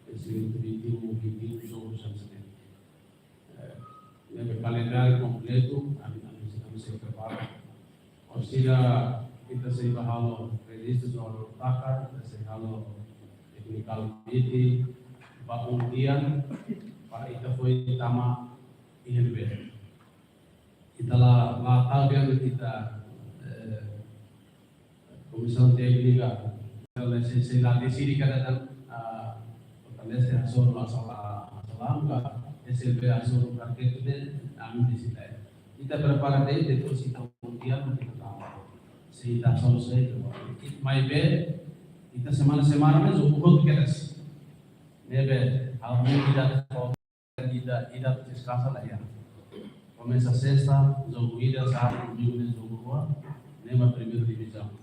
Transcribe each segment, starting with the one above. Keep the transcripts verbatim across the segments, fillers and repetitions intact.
Esse último vinte e um, vinte e um jogos já se tem. Eh, ne'ebé kalendáriu kompletu, ami, ami, ami sei prepara. Orsida, ita sei bá halo rejistu jogadór taka, ita sei halo technical committee, ba um dia, para ita foin tama I N B. Ita la, la tahu dia ita, eh, komisaun téknika, ita la sei, sei la deside kada tan, ah, fortalese hasoru masalah, masalah ka, S L B hasoru target ne'e, ami deside. Ita prepara de'it, depois ita um dia, ita tama. Se ita solusi, maibé, ita semana-semana ne'e jogu hotu kedas. Ne'ebé, ha'u-nia ida, ida, ida deskansa la iha. Komesa sesta, jogu ida, sábadu, domingu ne'e jogu rua, ne'e mak primeira divizaun.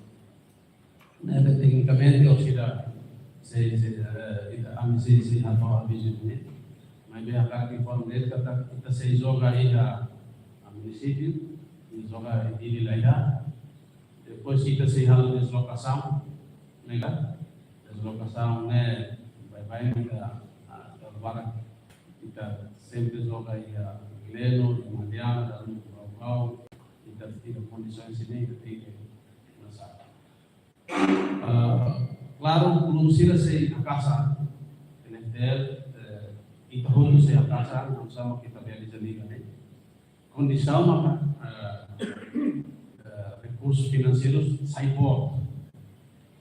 Ne'ebé teknikamente orsida sei, sei, eh, ita, ami sei, sei hato'o avizu ne'e. Maibé hakarak informa de'it katak ita sei joga iha, ah, munisípiu, i joga iha Dili la iha. Depois ita sei halo deslokasaun, ne'e ka? Deslokasaun ne'e baibain ita, ah, ita barak, ita sempre joga iha Gleno, iha Madiana, dan Baucau, ita, ita kondisaun sira-ne'e, ita tenke nasar. Ah, klaru, klube sira sei haka'as, N F T L, eh, ita hotu sei haka'as, oinsá mak ita bele realiza liga ne'e. Kondisaun maka, eh, eh, rekursu finanseiru sai boot.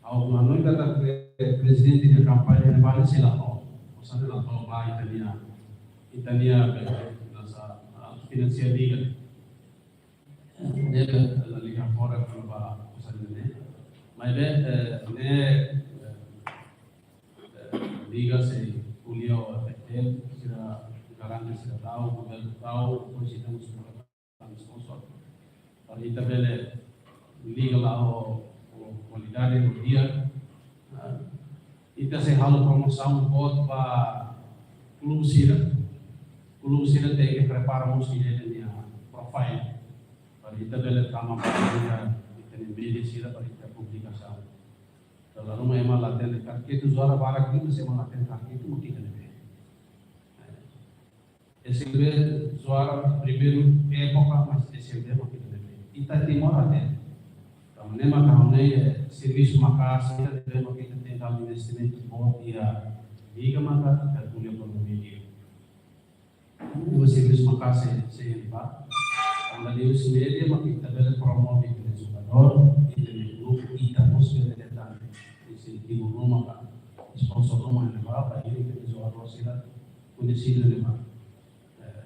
Ha'u hanoin katak pre-, prezidente nia kampaña ne'ebá sei la to'o. Maksudnya la to'o ba ita-nia, ita-nia be, nasa, ah, finansia liga. Ne'ebé la liga fora kona-ba usaha ne'e. Maibé, eh, ne'e, eh, eh, liga sei ko'alia ho F T L, sira garante sira tau, governu tau, depois ita mós sponsor. Para ita bele liga la'o, ho kualidade ho di'ak. Ah, ita sei halo promosaun boot ba klube sira. Klube sira tenke prepara mós ida-ne'e nia profile. Para ita bele tama ba ita, ita-nia média sira para ita publikasaun. Dala ruma ema la hatene, target jogadór barak liu, mas ema la hatene target mak ita-nia be. S L B jogadór primeiru époka, mas S L B mak ita-nia be. Ita Timor hatene. Tanba ne'e mak ha'u hanoin, eh, servisu maka'as, ita-nia be mak ita tenke halo investimentu boot iha liga maka ita ko'alia ekonomia liga. Ita servisu maka'as sei, sei ba. Tanba liuhusi média mak ita bele promove ita-nia jogadór, ita-nia grupu, ita mós bele hetan insentivu ruma ka sponsor ruma ne'ebá, para ita-nia jogadór sira koñesidu ne'ebá. Eh,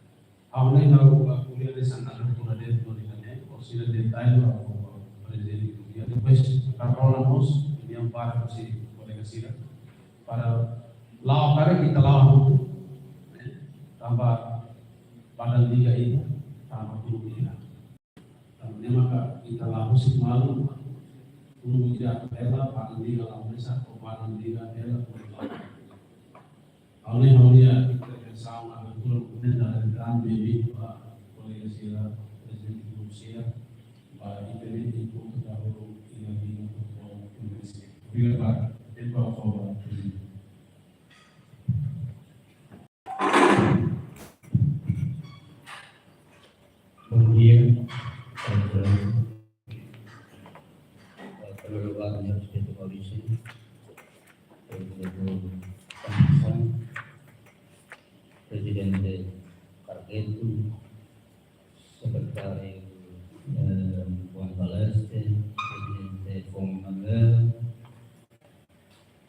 ha'u hanoin ha'u ko'alia hanesan abertura de'it, no di kane, orsida detalle ba, ba, prezidente ko'alia. Depois, hakarak rona mós, opiniaun ba husi kolega sira. Para la'o karik ita la'o hamutuk. Eh, tanba badan liga ida, tanba klube ida. Tanba ne'e maka ita la husik malu, klube ida hela, badan liga la mesak, badan liga hela, klube la. Ha'u hanoin ha'u-nia intervensaun abertura, komentáriu, bem-vindo ba kolega sira, prezidente klube sira, ba ita-nia enkontru dahuluk iha liga futeból Timor-Leste. Obrigadu, tempu, por favor, prezidente. Bom dia, eh, Honorável Senhor Presidente Maurício, Presidente Conceição, Presidente Cargueto, Sekretáriu, eh, Juan Baleste, Prezidente Fomo Manuel,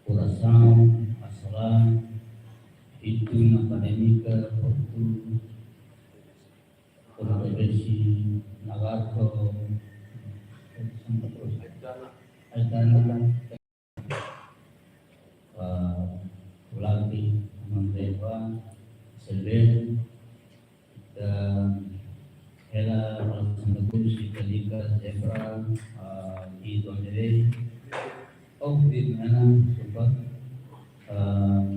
Kurasaun, Aslan, Itun, Akadémika, Portu, Kota Besi, Nagato, Santa Cruz, Aitana, eh, Ulati, Mandeva, Selben, ita hela, Santa Cruz, ita liga, Zebra, ah, di Dondere, oh, di mana, supa, ah,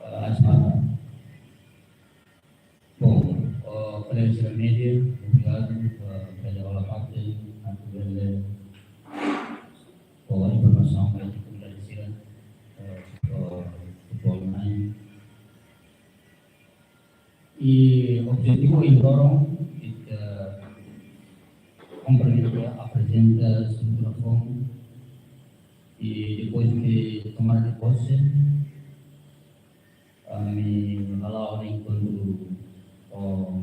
ah, Asmara. Bom, oh, kolega sira média, obrigadu, ah, pela aula parte, atu bele, oh, informasaun ba komunidade sira, eh, Objetivu ohin loron ita kompromete aprezenta estrutura foun i depois de tomada de posse, ami hala'o enkontru ho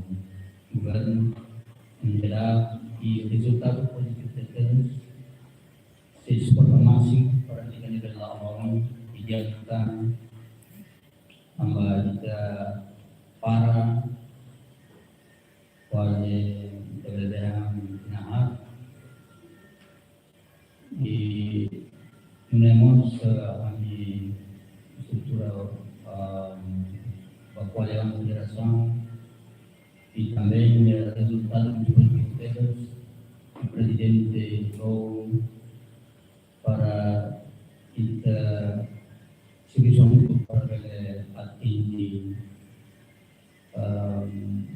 governu, em geral, i rezultadu pozitivu tebes, sei suporta másimu para ita nivel la orang i dia kita tanba ita para kuaze ita bele dehan tinan haat. I nune'e mós, eh, ami estrutura, ah, ba koalisaun federasaun i também, eh, rezultadu dos políticos, o prezidente entrou para ita servisu mútuo para bele atinje ehm,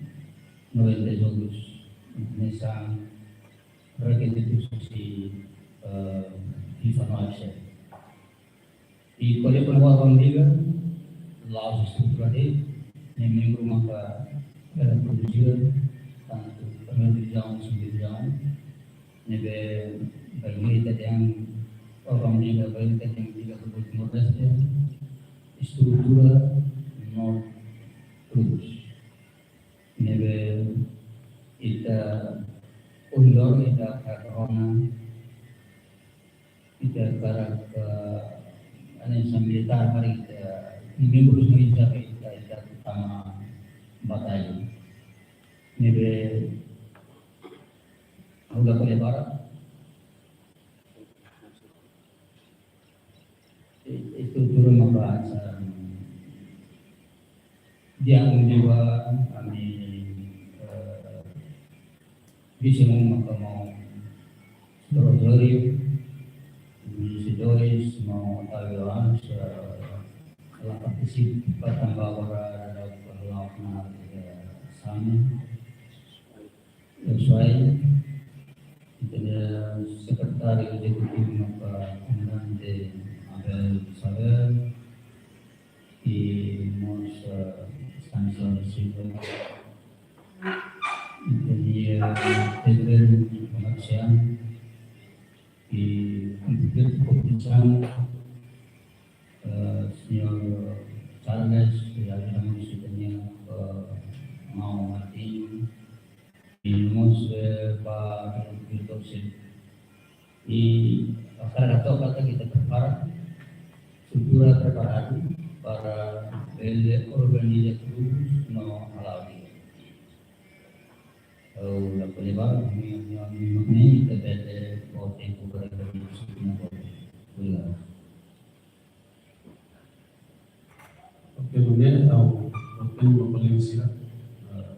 noventa jogos, mesaun rekizitus husi, ehm, FIFA no A F C. I ko'alia kona-ba Urban Liga, la'ós estrutura de'it, nia membru maka bele produzir, tantu primeira divizaun, segunda divizaun, ne'ebé bainhira ita dehan Urban Liga, bainhira ita dehan Liga Futebol Timor-Leste, estrutura no klubes. Ne'ebé ita ohin loron ita hakarak rona, ita hakarak, eh, ane sambil ita hakarak ita membru semua ita, ita, ita tama batalha. Ne'ebé ha'u la ko'alia barak, estrutura maka hanesan, di'ak liu ba ami, eh, bisa mau maka mau terus dari, bisa dois mau tahu ya, eh, la partisipa tanba agora ada perlawanan, eh, sama. Sesuai, ita-nia sekretáriu ezekutivu maka komandante Abel Xavier, i mós, eh, Stanislau da Silva, ita-nia, eh, Pedro Marciano, i komandante kompetisaun, eh, señór Charles, i ajuda mós ita-nia, eh, maun Martinho, i mós, eh, ba diretór sira. I hakarak hato'o katak ita prepara, estrutura preparadu para bele organiza klubes no hala'o liga. Ha'u la ko'alia barak, ami, ami, ami, ami, ita bele fó tempu para ita diskuti na bola. Obrigadu. Oke, maun, ha'u, oke, maun, paling sira, eh,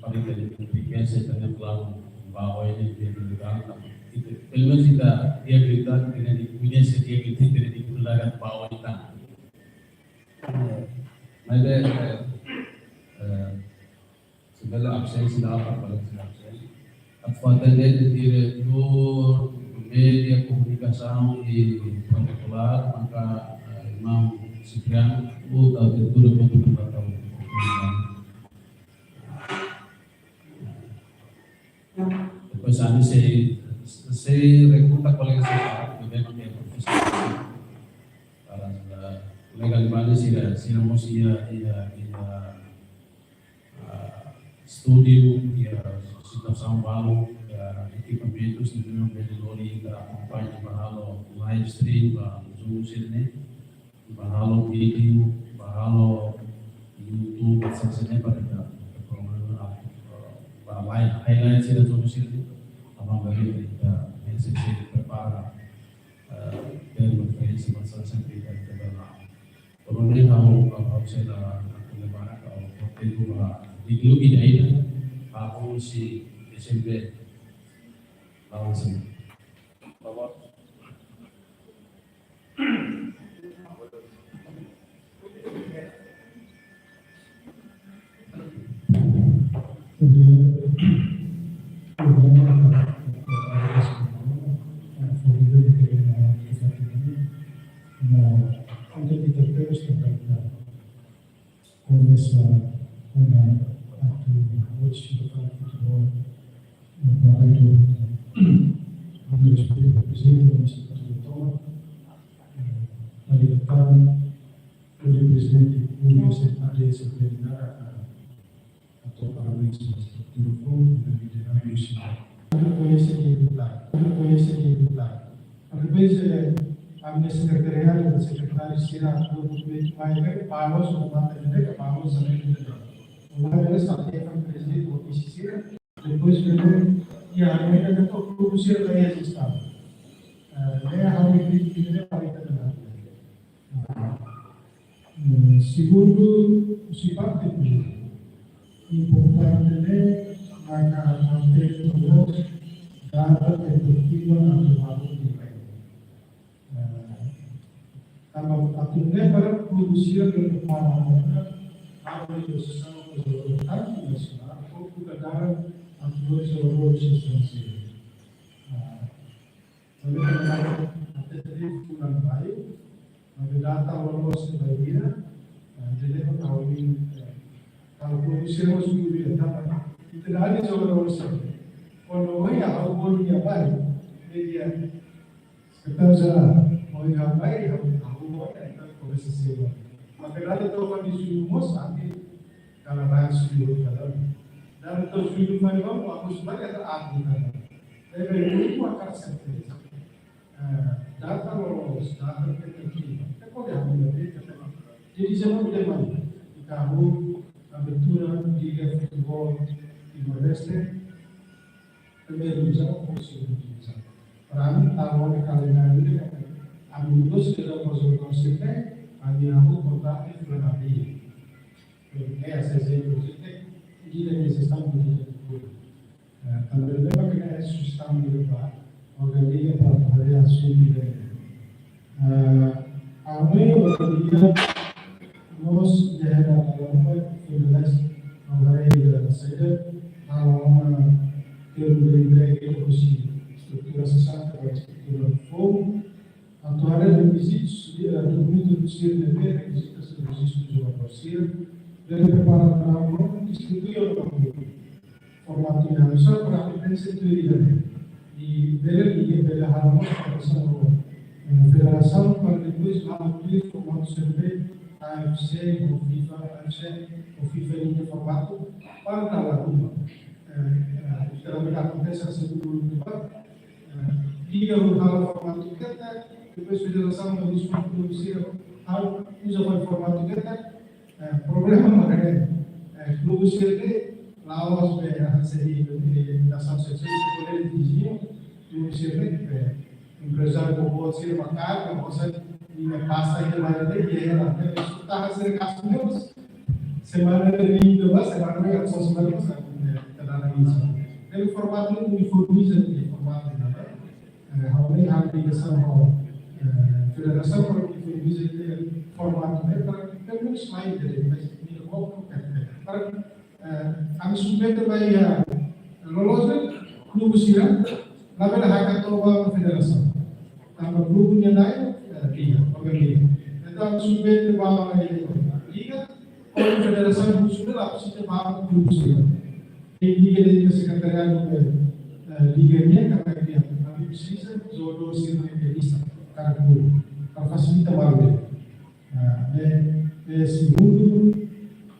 paling tadi pikir saya tanya pulang bahwa ini dia bergerak, itu, pelo menos kita, dia bergerak, tidak dipunya, dia bergerak, tidak diperlakukan bahwa kita. Mas, eh, eh, Sira la absen, sira la absen, sira la absen. Atu fó atensaun diretór média, komunikasaun i protokolár, maka, eh, irmaun Cipriano, ou da diretora, ou do diretór. Depois, ami sei, sei rekrutakan kolega sira, problema ke profesór. Para, eh, kolega liman sira, sira mós iha, iha, iha, ah, estúdiu, iha situasaun balu, iha ekipamentus, ne'ebé bele lori ita akompaña ba halo live stream ba Zoom sira-ne'e, ba halo vídeo, ba halo YouTube, ba sasene para ita, ita programa, ah, ba live highlight sira Zoom sira-ne'e, aban-bainrua ita, ita sei prepara, ah, termu referénsia ba sasene ita, ita ba la. Pokoknya ha'u, ha'u, ha'u sei la, ha'u la ko'alia barak, ha'u, ha'u tenke ba, di dulu ida ida, ha'u husi S M B, lawan sini. Jadi, komesa ona atu Sira fali futebol, eh, para itu, eh, anu, respeita prezidente, anu, sira fali futebol, eh, para itu, anu, prezidente, anu, S M A D, S M A D, anu, atu parabéns ba estrutura foun, anu, anu, anu, sira. Anu, koñese di luta, anu, koñese di luta. Parabéns, eh, ami-nia sekretariadu, sekretáriu sira, anu, anu, mai, mai, bawa, so, mata, anu, bawa, so, anu, anu, anu. Olá, anu, sa, anu, prezidente, anu, sira. Depois de, e a maneira que eu estou produzindo aí a gestão. Eh, ne'e ha'u kritiki, ne'e ha'u kritiki. Eh, segundu, husi parte importante ne'e, maka mantein terus data efetiva atu balu di lain. Eh, tanba atu ne'e para produzir dan para atu negosiasaun ho tantu nasionál, ho negara, atu negosiasaun ho estranjeiru. Eh, Tanba ne'e, até tadi fulan balu, maibé data loloos ne'e bainhira, eh, jadi ha'u, eh, ha'u produzir mós dulu ya, tanba ita-nia jogadór sira. Kuandu ohin ha'u bolu nia balu, dia, entaun já, ohin ha'u balu, ha'u, ha'u bolu, entaun komesa sewa. Maibé data to'o fali sulu mós, ami, kala rai sulu, kala. Data to'o sulu fali, vamos, ha'u bolu, kala. Ne'ebé, uluk hakarak serteza. Eh, data loloos, data efetiva. Ita pode halo efetiva. Jadi, se não tem mais, ita halo abertura Liga Futebol Timor-Leste, primeira divisão ou segunda divisão. Para mim, tá bom, calendário, ami-nia negósiu, ami halo kontratu fulan abril. Eh, esse exemplo, você tem que ir a gestão do futebol. Eh, tanba ne'e mak ne'e sustentavel ba organizasaun ba variasaun de, eh, ami organizasaun mós de la forma federais organizasaun, eh, termu de entrega husi estrutura sesanta ba estrutura foun, atu haree rekizitus, eh, dokumentu sira ne'ebé, rekizitus, rejistu jogadór sira, bele prepara para distribui ao públiku. Formatu ne'e só para pensa tuir ida-ne'e. I bele, i bele halo mós para, eh, federasaun para depois halo tuir formatu sira, A F C, ou FIFA, A F C, ou FIFA nia formatu, para halo uma. Eh, eh, geralmente akontese segundu lugar, eh, liga halo formatu ketak, depois federasaun halo formatu sira, halo uza ba formatu ketak, eh, problema mak ne'e, eh, klube sira ne'e la'ós be, ah, se di, di, da São Sexto, klube sira ne'e, eh, emprezáriu boboot sira mak kaer, mak sai, i nia pasa, i nia mai, i nia, eh, só tau sira gastu menos, semana ne'e, semana ne'e, só semana ne'e, eh, kada vez. Ne'e formatu uniformiza, ne'e formatu, ne'e. Eh, ha'u halo ligasaun ho, eh, federasaun para ke federasaun ke formatu ne'e para pelo menos mai de mas ni lo para, eh, ami submete ba iha, eh, loloos ne'e klube sira labele hakarak to'o ba federasaun. Tanba klube nia na'in, eh, liga, organizasaun. Entaun ami submete ba, eh, liga, ou federasaun husu la presiza ba klube sira. Liga, liga sekretariadu, eh, eh, liga nian, kata dia, ami presiza jogadór sira ne'ebé lista, para klube, para fasilita malu. Eh, eh, eh, segundu,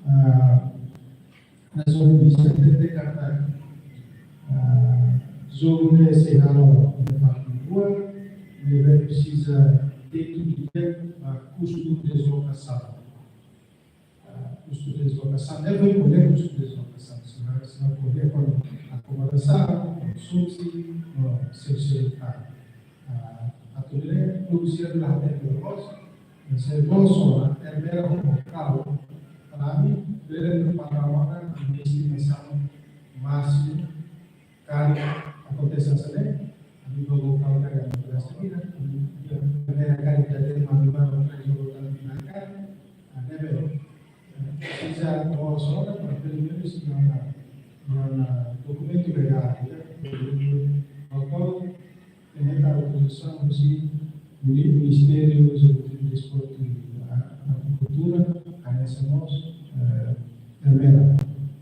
eh, na zona de Vicente de Cartagena, eh, jogu ne'e sei halo iha fatin rua, ne'ebé presiza de tudo que, eh, kustu deslokasaun. Ah, kustu deslokasaun, ne'e foin ko'alia kustu deslokasaun. Se não, se não ko'alia akomodasaun, konsumsi, no, se, se, ah, ah, atu bele produzir la hatene loloos, se bolso, ah, Ermera ho lokál, para ami, bele prepara ona, ami estimasaun másimu, karik akontese hanesan ne'e, ami bolu kawan-kawan yang berhasil, ami, ya, Ermera karik jadi malu-malu, jogadór karik, ah, ne'ebé, eh, presiza, oh, só para pelo menos na, na, na dokumentu legál, ya. Dokumentu, tenke iha autorizasaun husi Mini-, Ministériu Desportu i Kultura, hanesan mós, eh, Ermera.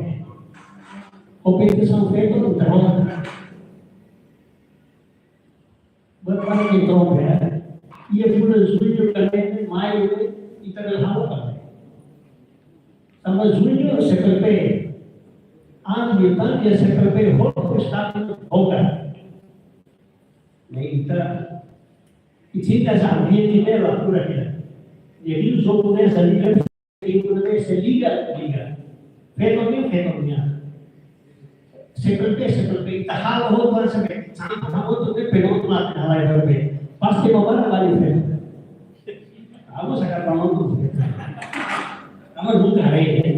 trompe. Kompetisaun feto, ita rona. Buat barak nia trompe, eh. Iha fulan Jullu, kane'e, Maiu, ita bele halo tan. Tanba Jullu, C P P. Anu ida-ne'e C P P hotu Estadu boga. Ne'e ita, ita sente hanesan ambiente ne'e la pura kira. Jadi, jogu ne'e sei liga, jogu ne'e sei liga, liga. Feto nian, feto nian. Seperti, seperti ita halo ho tuan sebe. Sampai kamu tu dia penuh tu mati halai berbe. Pasti mau mana balik feto. Kamu sangat bangun tu. Kamu juga hari ini.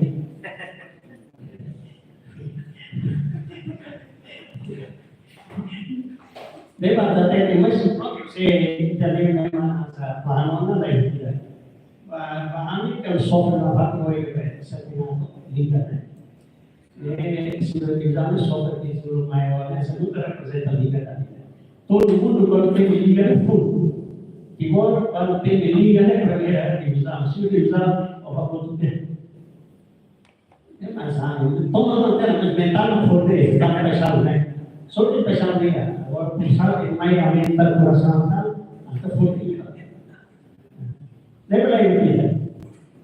Beba, ta tete, mas próprio se ita lembra na bahan ona la ita. Ba, ba ami kan sofre la ba ko e be, sa tina liga, né? E se não exame sofre que isso maior, né? Isso nunca representa liga, tá? Todo mundo quando tem liga é full. Timor, quando tem liga, é primeira divisão. Segunda divisão, ou para outro tempo. É mais ano, toma na tela, mas mental não for de, tá paixão, né? Só de paixão, né? Agora, por sabe, mais a mente, coração, tá? Até for de. Lembra aí, Pita?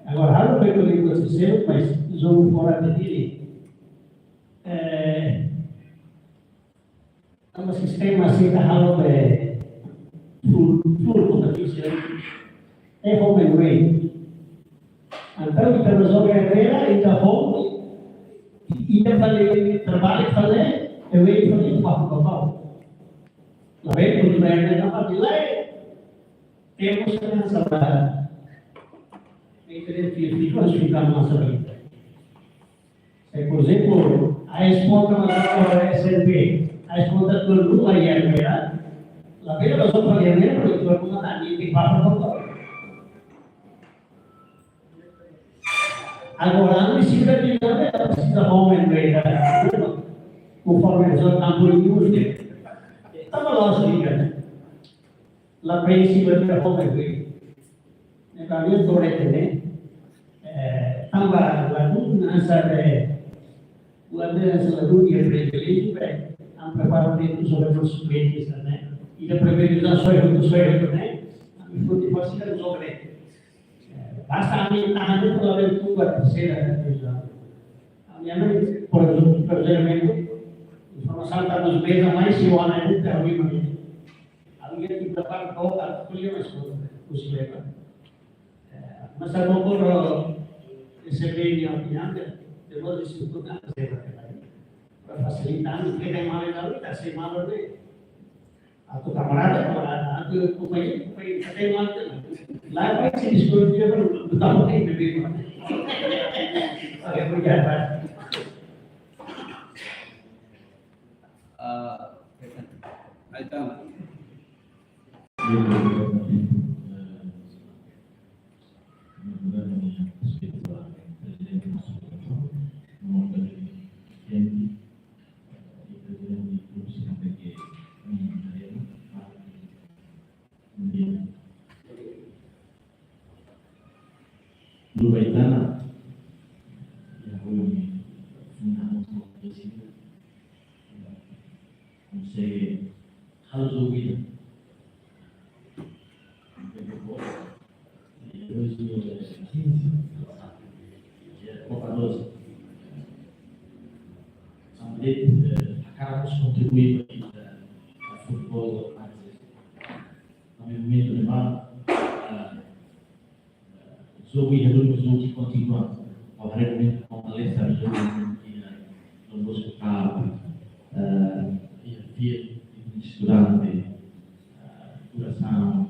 Agora, halo pergunta que você, mas jogo fora de ele. É, Tanba sistema sira halo be full, full competition. É home and away. Entaun, ita rezolve a guerra, ita home, ita fali, trabalha fali, away fali, ba, ba, ba. Labele, kultura ne'e, tanba, bilai, temos que lançar. Ita tem que ficar, ficar mais ali. Se, por ezemplu, a esponta mas agora S N P, a esponta tuan ruma iha ne'e, labele ba só fali iha ne'e, porque tuan ruma tadi di papar kota. Agora, a necessidade de nada é preciso home and away, conforme as outras ambulâncias. Estava lógico, né? La prinsipál de home and away. Ne'e para mim, sobre ele, né? Eh, tanba ladún hanesan, eh, ladún hanesan ladún iha priviléjiu, eh, ami prepara tempu sobre nossos clientes, né? E da primeira vez, só eu, só eu, né? Ami foti fásil resolve. Eh, basta ami tahan de'it, labele tuan ba terseira, né? Ami, ami, por ezemplu, por ezemplu, informasaun ta nos meza, mas se o ana é muito ruim, mas Alguém que prepara para o outro, mas com os leva. Eh, mas a doutora recebe a opinião de, de modo de se tornar, para facilitar, não tem mal em nada, está sem mal, né? A tua camarada, camarada, a tua companheiro, companheiro, está sem mal, né? Lá vai se descobrir, não está bem, bebê, mano. Olha, obrigado, vai. Ah, aí tá. Dua itana, ya, hoy ni, una, no, no, no, no, konsege halo jogu ida. Depois, eh, Copa doze. Sampai, eh, hakarak kontribui ba, eh, futebol, eh, ami momentu ne'ebá, eh, jogu iha duni, jogu kontinua. Ha'u haree momentu, ha'u palestra jogu iha Don Bosco Cup, eh, iha Fiel, iha estudante, eh, Kurasaun.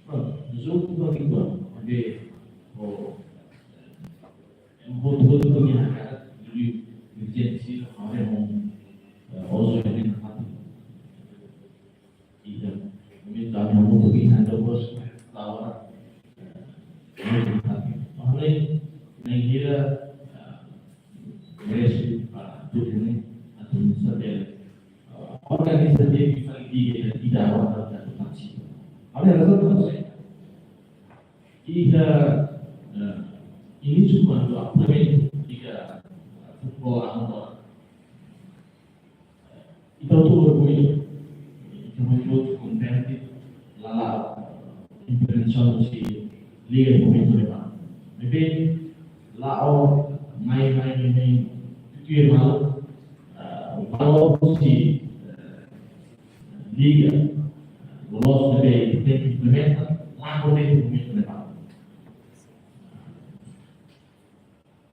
Prontu, jogu kontinua. Onde, o, eh, em hotu, hotu, hotu, minha cara, dulu, urgente, sih, ha'u haree, eh, oso, eh, na parte. Ida, ami tau na mutu ida dua bos, lawan, eh, mutu tapi. Oleh, ne'e ida, eh, meresi, ah, tuh ini, atau misalnya, eh, organisasi yang bisa di, di, di dalam, atau, atau, atau, oleh, rasa tuh, saya. Ida, eh, ini cuma dua pemain, tiga, eh, football amator. Entaun, tudo orgulho, entaun, muito contente, lá, lá, implementação de liga de momento de mano. Bebé, lá, ó, mai, mai, mai, mai, tudo é malo, ah, valor de, eh, liga, o nosso bebé tem que implementa, lá, quando é que o momento de mano.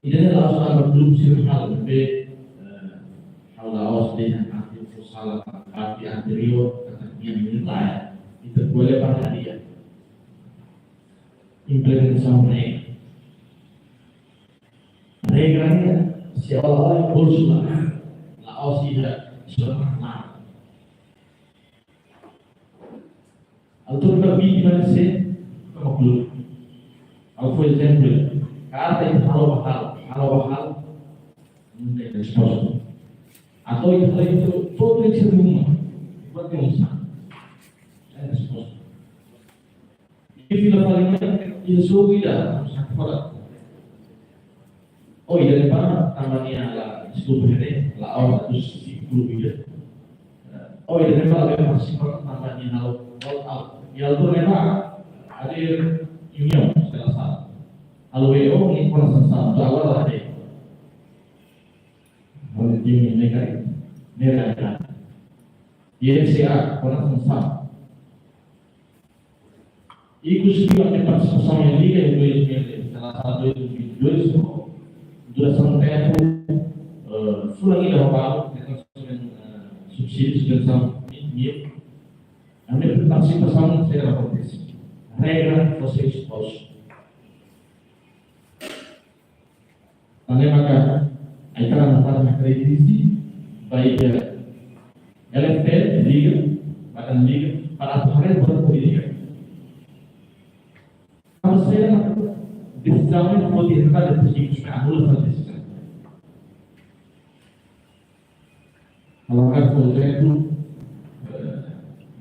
Ida-ne'e la'ós tanba klube sira halo, maibé, eh, ha'u la'ós dehan atu fó sala ba parte anteriór, katak nia menilai. Ita bele bazeia implementasaun ne'e. Regra ne'e, se ola-ola bolsu la, la'ós ida sira la. Autór ka vítima ne'e sé, ka maklum. Ha'u fó ezemplu, karta ita halo ba halo, halo ba halo, não tem resposta. Atu ita halo itu, todo esse mundo, buat yang usah. Não tem resposta. I fila fali mai, ita sobu ida, satu fora. Oh, ida-ne'ebá, tanba nia la, deskulpa, ne'e, la'ós atu sirkulu ida. Oh, ida-ne'ebá, la bele partisipa, tanba nia halo, all out. I altura ne'ebá, hadeer reuniaun, sei la sala. Halo W O, nia kona sansaun, to'o agora la hadeer. Halo tim ne'e karik, ne'e la hadeer. I F C A, kona sansaun. Ikus liu ami-nia partisipasaun iha liga iha dois mil e dezasseis, dois mil e vinte e dois, durasaun tempu, eh, fulan ida ho balu, ne'e konsumen, eh, subsídiu, subvensaun, mil. Ami-nia partisipasaun sira akontese. Regra, vocês, os. Tanba ne'e maka, ai-taran nafatin hakritik ba iha L F L, liga, badan liga, para atu haree buat polítika. Tanba saida mak desizaun ne'e foti, ita depois de anula essa decisão. Agora, por exemplo, eh,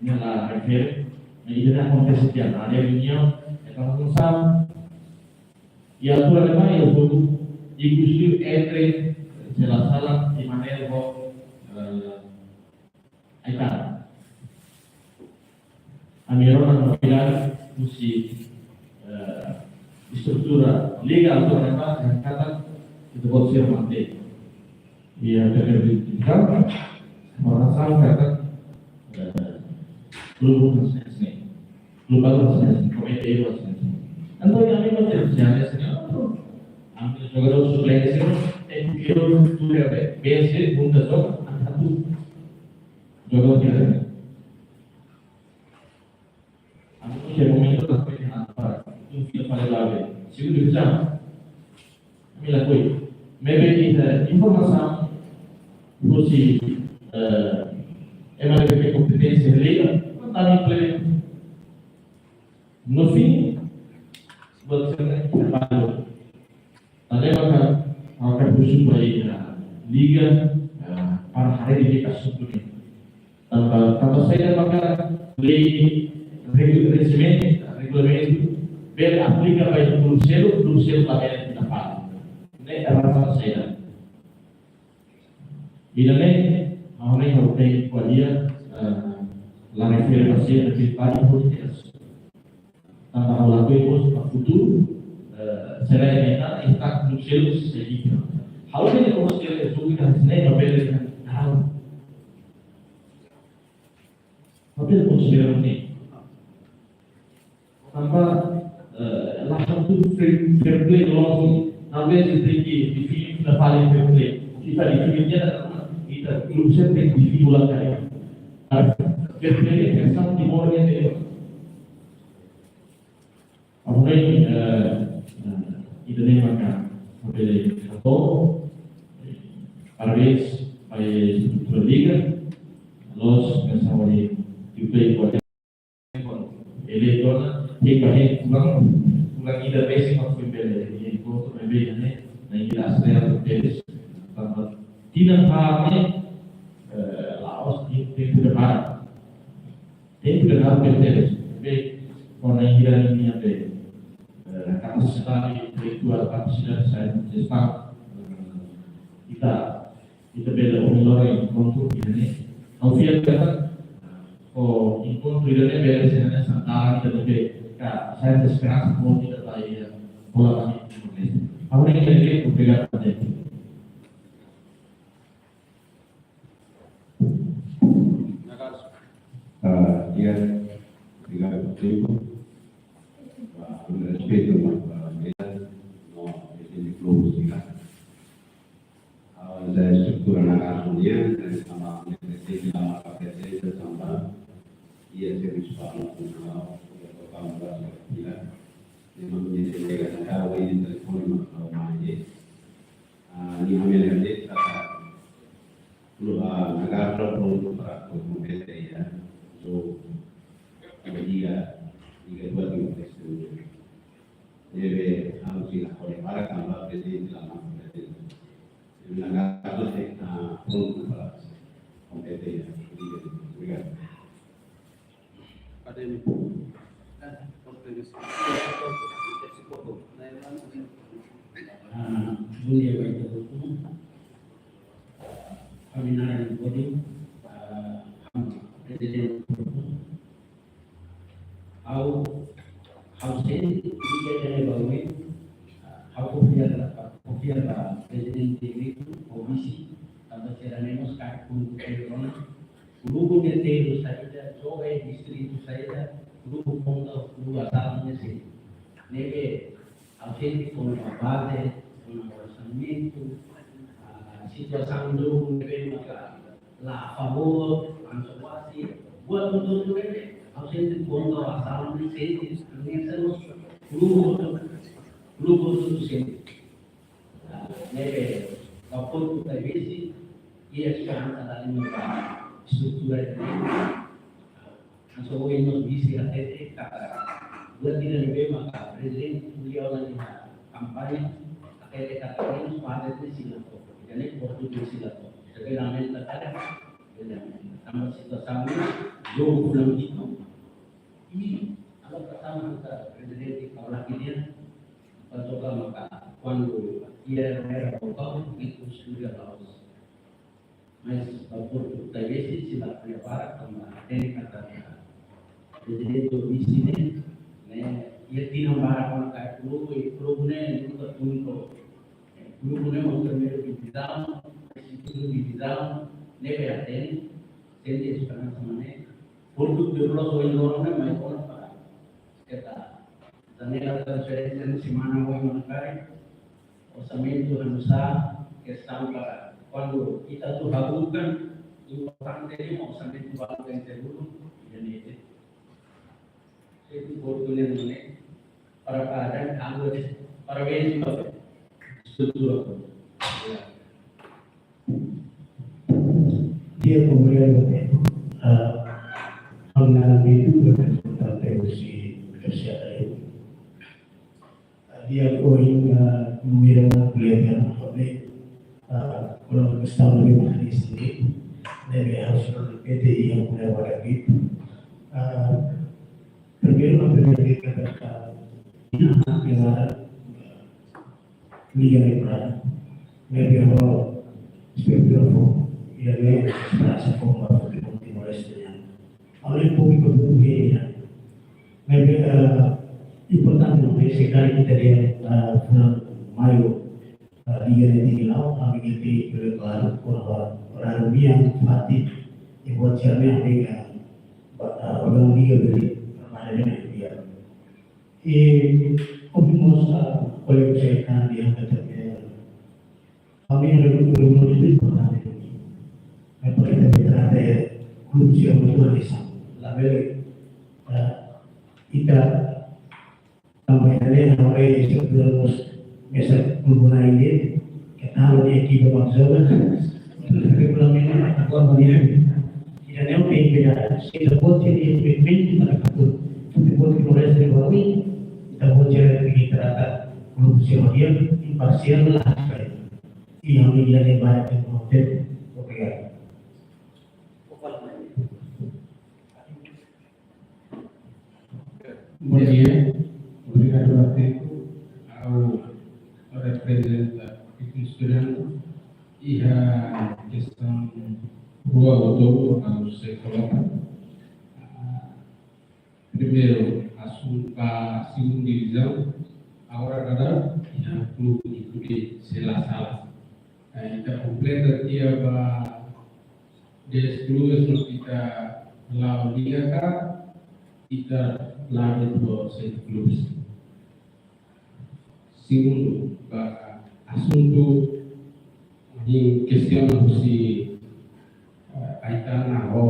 nia la refere, mas ida-ne'e akontese tiha ona, reuniaun, ita la sabe. I altura ne'ebá, ita sobu, ikus liu entre, se la sala, Emanuel ho, eh, ai-taran. Ami rona novidade husi, eh, estrutura liga, altura ne'ebá, katak ita-boot sira mantein. Iha P P B, informasaun katak, eh, klube hanesan ne'e. Klube hanesan ne'e, komité hanesan ne'e. Entaun, ami mantein hanesan ne'e. Ami jogadór suplente, sira, eh, jogadór B C, punta joga, atu jogadór sira. Ami iha momentu la foin halo para, um fila fali la'o. Segundu divizaun. Ami lakohi. Maibé iha informasaun husi, eh, M L P P kompeténsia liga, entaun ami implementa. No fim, buat sira-ne'e trabalho. Tanba ne'e maka, maka husu ba iha liga, eh, para haree didi'ak asuntu ne'e. Tanba, tanba saida maka lei regu-, rejimentu, regulamentu, bele aplika ba iha klube seluk, klube seluk labele fila fali. Ne'e razaun saida. Ida-ne'e, ha'u hanoin ha'u tenke ko'alia, eh, la refere ba sira, refere ba polítika. Tanba ha'u lakohi mós ba futuru, eh, sira ne'e ita, ita klube seluk sei ita. Ha'u tenke konsidera klube hanesan ne'e, papél ne'e, ha'u. Papél konsidera ne'e. Tanba, eh, la atu fair, fair play loos. Talvés ita tenke define fila fali fair play. Ita define tiha, ita klube sira tenke define ulang karik. Fair play ne'e, Federasaun Timor ne'e, ne'e. Ha'u hanoin, eh, eh, ida-ne'e maka ha'u bele hato'o. Parabéns ba estrutura liga. Loos, pensa hodi, you play for them. Ele dona, he ba he, kurang, kurang ida besi mak foin bele, he enkontru ne'ebé ne'e, na ida aselera deles. Tanba tinan haat ne'e, eh, la'ós, tempu demora. Tempu ida ha'u bele tebes, be, kona-ba ida-ne'e nia be, eh, kapasidade intelektuál, kapasidade saida, jestaun, eh, ita, ita bele ohin loron enkontru ida-ne'e. Ha'u fiar katak, eh, ho enkontru ida-ne'e bele sai hanesan dalan ida ne'ebé, ka, sai hanesan esperansa boot ida ba iha bola ba ami Timor-Leste. Ha'u hanoin ne'e de'it, obrigadu ba ita. Ah, di'ak, obrigadu ba tempu. Ah, ho respeitu ba, ba, no, ese de club, obrigadu. iha servisu Parlamentu Nasionál, iha programa da Sila. Memang dia delega na kau ini telefone mak kau mai. Ah, ni hamil ya, dia tak perlu, ah, nagar prontu para kompete ya. So, dia, dia buat yang pasti. Debe, ha'u sei la kole para tanba prezidente la maka prezidente. Debe nagar prontu para kompete ya. Obrigadu. Akadémiku. Ah, bom dia ba ita hotu. Ami naran Bodi, ah, ami prezidente. Ha'u, ha'u sente, ida ne'e ba oin, ha'u konfia ba, konfia ba prezidente eleitu, ho vise, tanba sira-ne'e mós kaer kuru kuru ona. Grupu ne'e terus saida, joga iha distritu saida, grupu ponta, grupu asal ne'e sei. Ne'ebé, ha'u sente kona-ba baze, kona-ba orsamentu, ah, situasaun ne'ebé maka la favór, anso kuaze, buat hotu-hotu ne'ebé, ha'u sente ponta asal ne'e sente, ne'e selo, grupu hotu, grupu hotu sente. Ah, ne'ebé, ba pontu Kutaivesi, iha esperansa dala ida ba estrutura ida-ne'e. Hanesan ohin mós vise hatete katak, buat ida ne'ebé maka prezidente ko'alia ona iha kampaña, hatete katak ohin mós baze ne'e sei la to'o, ida-ne'e portu ne'e sei la to'o. Jadi lamenta katak, tanba situasaun ne'e, jogu fulan hitu, i alokasaun katak prezidente kaulak nian, ba toka maka kuandu iha era bokau, itu sudah bagus. Mas ba pontu Kutaivesi sei la prepara tanba hatene katak prezidente ho vise ne'e, ne'e, iha tinan barak ona kaer kuru, i kuru ne'e nunka tun to'o. Eh, kuru ne'e mak primeiru divizaun, segundu divizaun, ne'ebé hatene, sente esperansa mak ne'e. Portu de Rosa ohin loron ne'e mai kona para keta, tanba ne'e transferénsia ne'e semana oin ona kaer, orsamentu hanusá, kestaun para kuandu ita atu haruka, importante ne'e orsamentu balu ka inter uluk, ida-ne'e. Itu oportunidade ne'e para, para dan anggur, para bem, estrutura. Ya. Dia kemudian, eh, mengalami itu representante si universitas. Dia ohin, ah, mira na kuliah dia na hode, ah, kalau kestaun ne'ebé mak hanesan ne'e, ne'ebé harus P T I yang kuliah pada gitu. Ah, primeiru, na primeiru dia kata, ah, ini anak yang ada, ah, liga ne'e para, ne'ebé ho spektrum, ya, ne'e esperansa fó ba futebol Timor-Leste nian. Oleh públiku butuh ya. Ne'ebé, eh, importante mak ne'e, se karik ita dehan, eh, fulan Maiu, eh, liga ne'e tinggi la'o, ami ita pele klaru, kona-ba, klaru nian, fatin, i buat sira-ne'e, ami, eh, ba, eh, órgaun liga bele, mana ne'e, ya. I, ohin mós, eh, kolega saya kan dia kata, eh, Ami yang lebih dulu itu importante. Yang paling kita bicara de korupsi yang itu ada sama. Labele, eh, ita tanba ita-nia ha'u-nia sebenarnya mós mesa kumbuna ini, kita halo di ekipa bangsa, regulamento, apa namanya, ida-ne'e oke beda. Ita buat jadi eksperimen, ita buat, ita buat Timor-Leste baru, ita buat jadi kita rata korupsi yang imparsial lah. Iya, media yang banyak yang konten. Obrigadu. Bom dia. Obrigadu ba tempu. Ha'u reprezenta estudantes. Iha kestaun rua ou tolu ha'u sei koloka. Ah, primeiru, asuntu ba segundu divizaun, agora kada iha klube de, se la sala. Eh, ita kompleta tiha ba dez klubes, no ita la'o liga ka, ita la'o dua sete klubes. Segundu, ba asuntu ne'ebé kestiona husi, eh, Aitana ho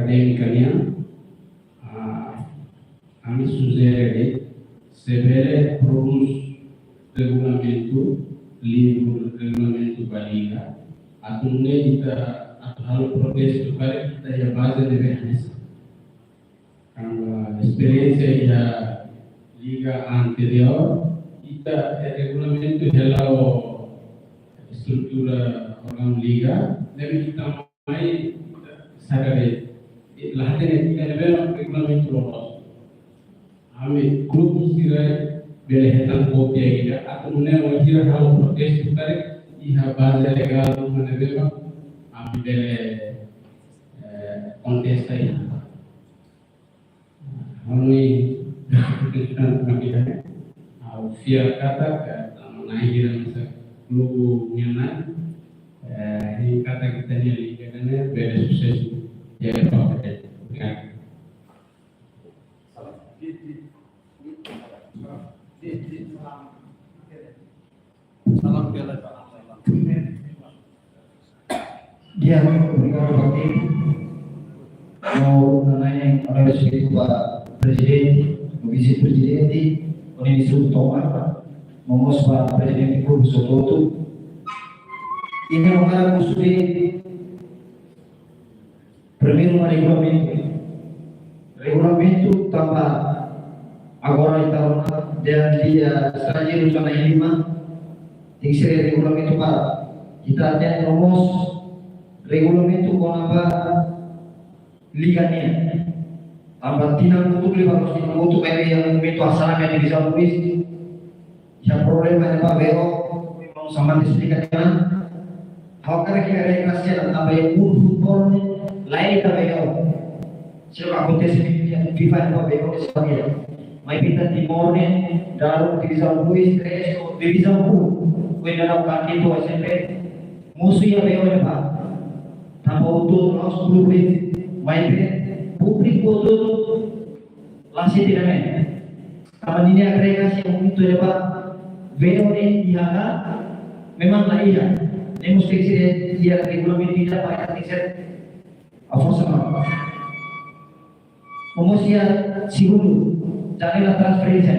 akadémika nian, ah, ami sujere de'it, se bele prodús regulamentu, livru regulamentu ba liga, atu nune'e ita, atu halo protestu karik ita iha baze ne'ebé hanesan. Karena esperiénsia iha liga anteriór, ita, eh, regulamentu hela ho estrutura órgaun liga, ne'ebé ita mai sadar de'it, eh, la hatene ita ne'ebé mak regulamentu loloos. Ami klube sira bele hetan kópia ida, atu nune'e wainhira halo protestu karik iha baze legál ruma ne'ebé mak ami bele, eh, kontesta iha. Ami ha'u fiar katak, eh, tanba na'in hira mesak klube nian, eh, ha'u katak ita-nia liga ne'e bele susesu iha tempu ke dehan. Obrigadu. Salam. Salam ke lepa. Di'ak, obrigadu ba tempu. No, nanain, agradesimentu ba prezidente, no vise-prezidente, no ministru Tomar, no mós ba prezidente klube hotu-hotu. Ita hakarak husu de'it primeiru mak regulamentu. Regulamentu tanba agora ita dehan lia estranjeiru zona lima, tenke ser regulamentu para ita tenke no mós regulamentu kona-ba liga nian. Tanba tinan kotuk, liga ba tinan kotuk, iha momentu asal ami divizaun dois, iha problema iha V O, irmaun Samanta esplika tiha ona. Ha'u hakarak iha regra sira tanba iha mundu futeból ne'e, la iha V O. Sira akontese iha FIFA iha V O de sabia. Maibé ita Timor ne'e, dala ruma divizaun dois, três, divizaun um. Kuandu la kaer itu S M P, mosu iha V O ne'ebá. Tanba hotu-hotu la'ós klube, maibé públiku hotu-hotu la sente ne'e. Tanba ninia regra sira momentu ne'ebá, V O ne'e iha ka, memang la iha. Ne'e mós tenke ser iha regulamentu ida para tenke ser haforsa mak. Vamos iha segundu, janela transferénsia.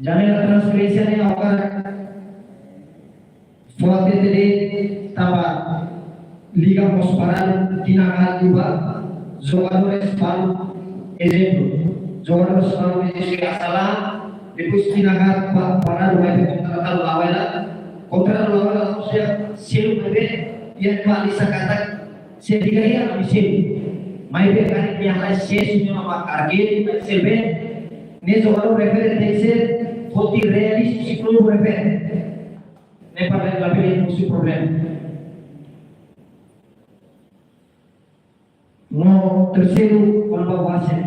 Janela transferénsia ne'e agora fó hatete de'it tanba liga mós paradu, tinan haat liubá, jogadores balu, ezemplu, jogadores balu ezemplu asala, depois tinan haat pa-, paradu, maibé kontratu la'o hela, kontratu la'o hela, ou seja, selu maibé, iha atualiza katak, se liga iha ami selu. Maibé karik iha sesu ne'e mak argel, maibé selu be, ne'e jogadór refere tenke ser, foti realistu si klube refere. Ne'e para labele husu problema. No terseiru, kona-ba wasit.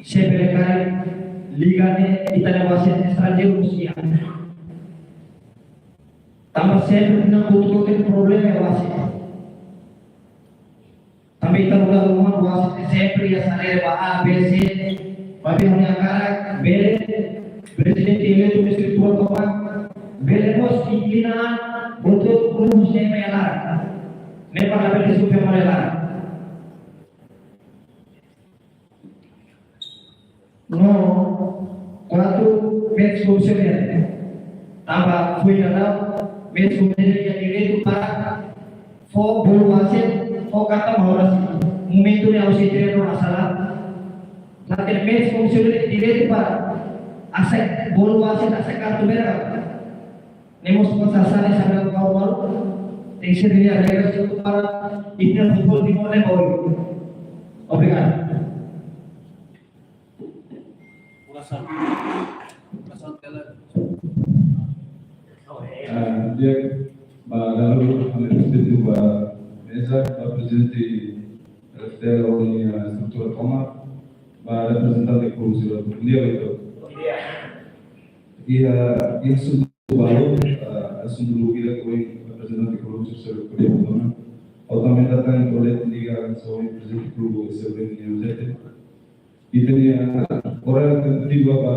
Se bele kaer liga ne'e, ita-nia wasit estranjeiru mós iha. Tanba sempre iha problema iha wasit. Tanba ita-nia wasit sempre iha sarere ba A, B, C. Maibé ha'u hakarak bele, prezidente eleitu, ministru Tomar, bele mós inklina, botou klubes ne'e mai laran. Ne'e para bele supe mai laran. No kuatru, médiku komisionáriu. Tanba foin dadaun, médiku komisionáriu iha direitu para fó bolu wasit, fó kartaun ba wasit. Momentu ne'e ha'u sei treinu na sala. Maibé médiku komisionáriu iha direitu para aseita bolu wasit, aseita kartaun merah. Ne'e mós konsensus ne'e sabe kau malu. Tenke ser iha regra sira para ita futeból Timor ne'e bolu. Obrigadu. Orasaun. Orasaun tela. Ah, di'ak, ba dala ruma ami respeita ba meza, ba prezidente F T L ho nia estrutura Tomar, ba reprezentante klube sira. Bom dia, Vitor. Bom dia. Iha, iha asuntu balu, ah, asuntu lubuk ida ke ohin reprezentante klube sira, sira ko'alia ona. Ha'u também ita hatene kolega liga, só prezidente klube, S L B, nian, etcétera. Ita-nia, ah, oráriu tentativa ba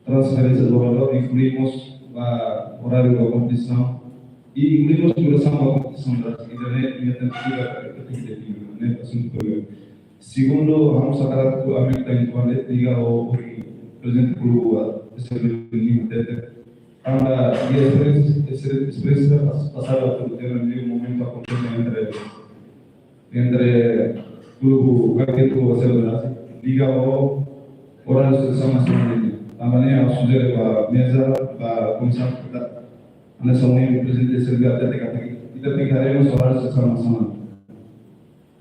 transferénsia jogadór, inklui mós ba oráriu ba kompetisaun, i inklui mós durasaun ba kompetisaun. são das ida-ne'e, ida-ne'e, ida-ne'e, ida-ne'e, ida-ne'e, asuntu primeiro. Segundu, ha'u hakarak atu aumenta intuan de liga ho prezidente klubu, ese ni tete. Tanba iha esperiénsia, esperiénsia pas-, pasadu atu tene momentu akontese entre, entre klubu Gagetu ho Selva Nasi, liga ho oráriu selesaun nasionál nian. Tanba ne'e ha'u sujere ba meza, ba komisaun ita, hanesan ohin prezidente Selva hatete katak ita tenke haree mós oráriu selesaun nasionál.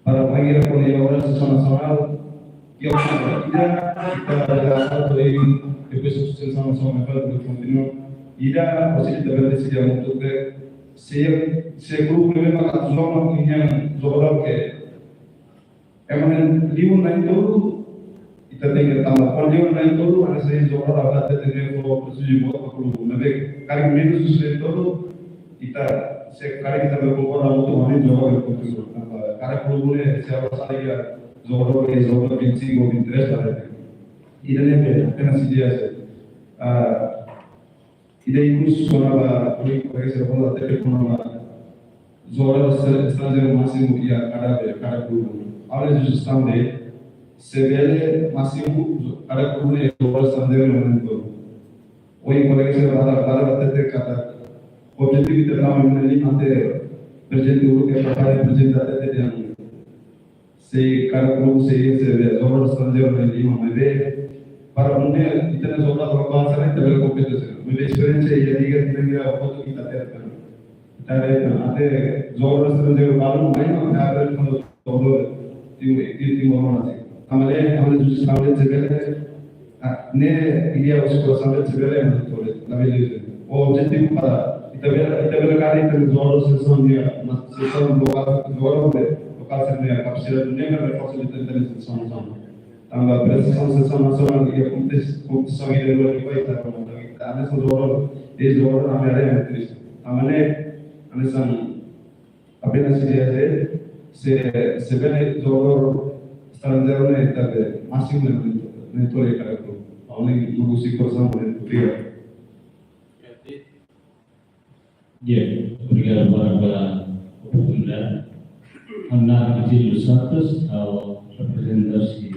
Para bainhira kuandu iha oráriu selesaun nasionál, iha ida, ita atu iha, depois selesaun nasionál ne'e bele kontinua. Ida, orsida ita bele deside hamutuk de'it, se, se klubu ne'ebé mak atu joga, nia jogadór ke ema liu na'in-tolu, ita tenke tama. Kuandu liu na'in-tolu, hanesan jogadór atu hatete ne'e fó presiza buat ba klubu. Maibé karik menus husi na'in-tolu, ita, se karik ita bele konkorda hamutuk, nia joga bele kontinua. Tanba kada klubu ne'e, se ha'u la sala iha jogadór, iha jogadór vinte e cinco, vinte e três para. Ida-ne'e apenas ideia, se. Ah, ida ikus kona-ba, oi, kolega sira fó hatete kona-ba jogadór estra-, estranjeiru másimu iha kada be, kada klubu. Ha'u-nia sujestaun de'it, se bele másimu kada klubu ne'e jogadór estranjeiru na'in-tolu. Oi, kolega sira barak, barak hatete katak objetivu ita tama iha ne'e mak atu prezidente uluk, ke prezidente hatete dehan se kada klubu sei, sei bele jogadór estranjeiru na'in-lima, maibé para nune'e ita-nia jogadór lokál sira ita bele kompete sira. Maibé esperiénsia iha liga ne'e iha foto ita hatete. Ita hatete, até jogadór estranjeiru balu mai, mak ita hatete kuandu jogadór tim, tim, tim balu nasi. Tanba ne'e, tanba ne'e justamente se bele, ah, ne'e ideia husi korasaun de'it, se bele, ema hatete, labele. Objetivu para ita bele, ita bele karik ita jogadór selesaun nian, mas selesaun lokál, jogadór be, lokál sira-nia kapasidade ne'e mak reforsa ita, ita-nia selesaun nasionál. Tanba presiza selesaun nasionál iha kompeti-, kompetisaun ida-ne'e, ita, ita hanesan jogadór, e jogadór ami haree mak triste. Tanba ne'e, hanesan apenas ideia de'it, se, se bele jogadór estranjeiru ne'e ita bele, másimu ne'e, ne'e tole kada klubu. Ha'u-nia husi korasaun ne'e, obrigadu. Ya, obrigadu barak ba oportunidade. Ha'u naran Virgílio Santos, ha'u reprezenta husi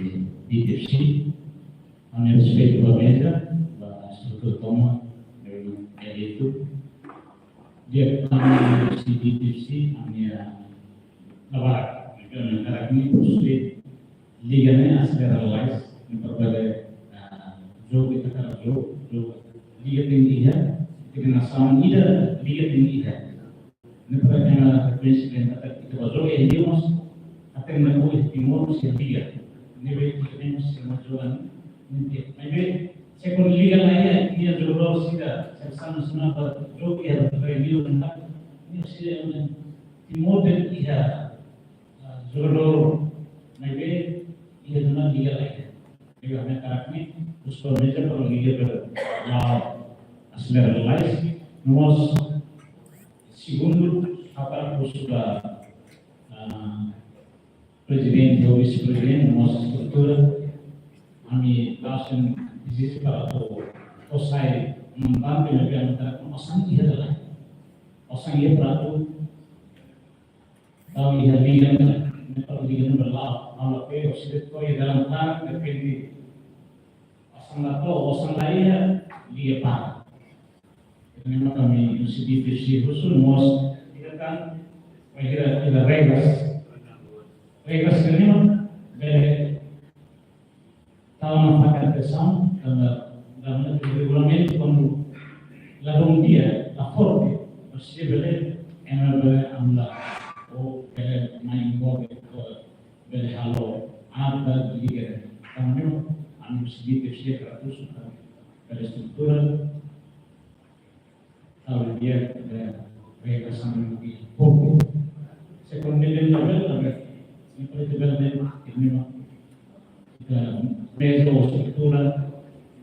B T F C. Ha'u-nia respeitu ba meza, ba estrutura tomak, ne'ebé eleitu. Di'ak, ami husi B T F C, ami, ah, la barak, ami hakarak ne'e possui liga ne'e aselera lalais, ne'e para bele, ah, jogu ita hakarak jogu, jogu liga tenke iha, ita-nia nasaun ida liga tenke iha. Ne'e para ema rekoñese katak ita bá jogu iha liga mós, até ne'e iha Timor mós iha liga. Ne'ebé ita tenke mós iha mós jogu ne'e, ne'e. Maibé, se kuandu liga la iha, iha jogadór sira, selesaun nasionál bá jogu iha, bá iha liga, ne'e sira, ne'e Timor de'it iha, ah, jogadór, maibé iha duni liga la iha. Liga ne'e hakarak ne'e, husu ba meza para liga bele la'o aselera lalais, no mós segundu, hakarak husu ba, ah, prezidente ou vise-prezidente, no mós estrutura, ami la'ós ezije para atu, atu sai mandante, maibé ami hakarak osan iha lalais. Osan iha para atu tau iha liga ne'e, ne'e para liga ne'e bele la'o, la'o la pe, orsida to'o iha dalan para, depende. Osan la to'o, osan la iha, liga para. Ne'e mak ami husi B T F C husu, no mós, ita kan, bainhira iha regras. Regras ne'e mak, bele tau ona fatin atensaun, karena dalam regulamentu kuandu ladún di'ak, la forte, mas se bele, ema bele anula, ou bele mai envolve, ou bele halo, ada liga, tanba ami husi B T F C hakarak husu, bele estrutura, tau di'ak, eh, regras ami povu. Segundu, bele, bele, bele, ne'e para ita bele, bele, ne'e mak, ita meza ou estrutura,